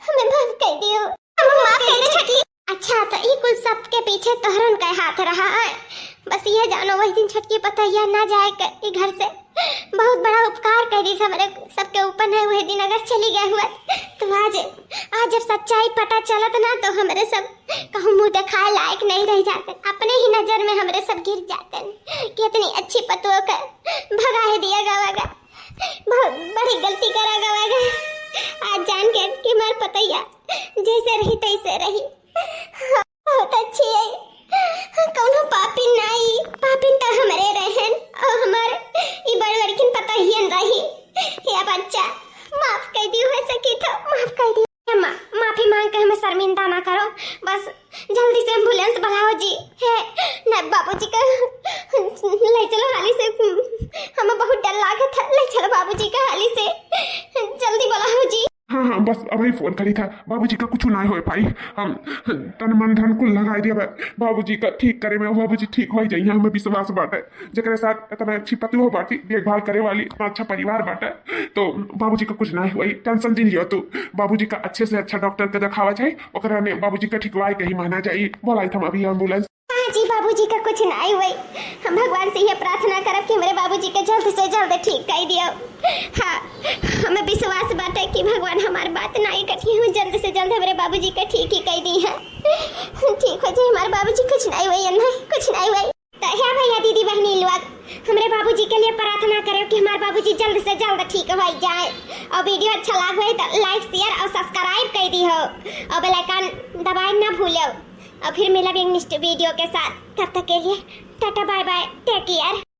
हमें माफ कर दियो, हमें माफ कर दे छटकी। अच्छा, तो ई कुल सब के पीछे तोहरन का हाथ रहा है। बस ये जानो, वही दिन छटकी पतोहिया ना जाए के ई घर से बहुत बड़ा उपकार कर दी हमरे सबके ऊपर। नहीं वही दिन अगर चली गए हुआ तो आज, आज जब सच्चाई पता चलत ना तो हमरे सब कहूँ मुँह दिखाए लायक नहीं रह जाते, अपने ही नजर में हमरे सब गिर जाते कि इतनी अच्छी पतोह के भगाए दिया गवा गा, बहुत बड़ी गलती करा गवा गा। आज जान गए कि हमार पतोहिया जैसे रही तैसे रही। बहुत अच्छी है, कौनो पापिन नाई, पापिन तो हमरे रहन और हमार ई बड़ बड़किन पतोहियन रही। हे बच्चा, माफ कर दियो, हो सकी तो माफ कर दियो। अम्मा, माफी मांग के हमें शर्मिंदा ना करो, बस जल्दी से एम्बुलेंस बुलाओ जी। हे, ना बाबूजी का ले चलो हाली से, हमें बहुत डर लागत है, ले चलो बाबूजी का हाली से, जल्दी बुलाओ जी। हाँ, हाँ, बस अबही फोन करी था, बाबूजी का कुछ ना होए पाई। हम तन मन धन कुल लगाई दिया बा बाबूजी का ठीक करे में, बाबूजी ठीक होइ जाइहैं, हमें विश्वास बाटे। जेकरे साथ इतना अच्छी पतोह बाटी, देखभाल करे वाली, इतना अच्छा परिवार बाटे, तो बाबूजी का कुछ ना होई, tension जिन लियो तू। बाबूजी का अच्छे से अच्छा डॉक्टर के देखावा जाए, ओकरा ने बाबूजी का ठिकवाए के ही माना जाई। बोलाई था अभी ambulance। हाँ जी, बाबूजी का कुछ ना होई। हम भगवान से यह प्रार्थना करब कि हमरे बाबूजी के जल्द से जल्द ठीक कर दियो। हाँ, हमें विश्वास बाटे कि भगवान हमार बात नाई कटी, हम जल्द से जल्द हमरे बाबूजी के ठीक ही कर दिहैं। ठीक हो जाए हमारे बाबूजी, कुछ नाई होई, नहीं, कुछ नाई होई। तो हे भैया, दीदी, बहनी लोग, हमरे बाबूजी के लिए प्रार्थना करें कि हमारे बाबूजी जल्द से जल्द ठीक हो जाए। और video अच्छा लाग होए तो like, share और subscribe कर दिहो और bell icon दबाए ना भूलो। और फिर मिलब एक next video के साथ, तब तक के लिए टाटा, bye bye, take care।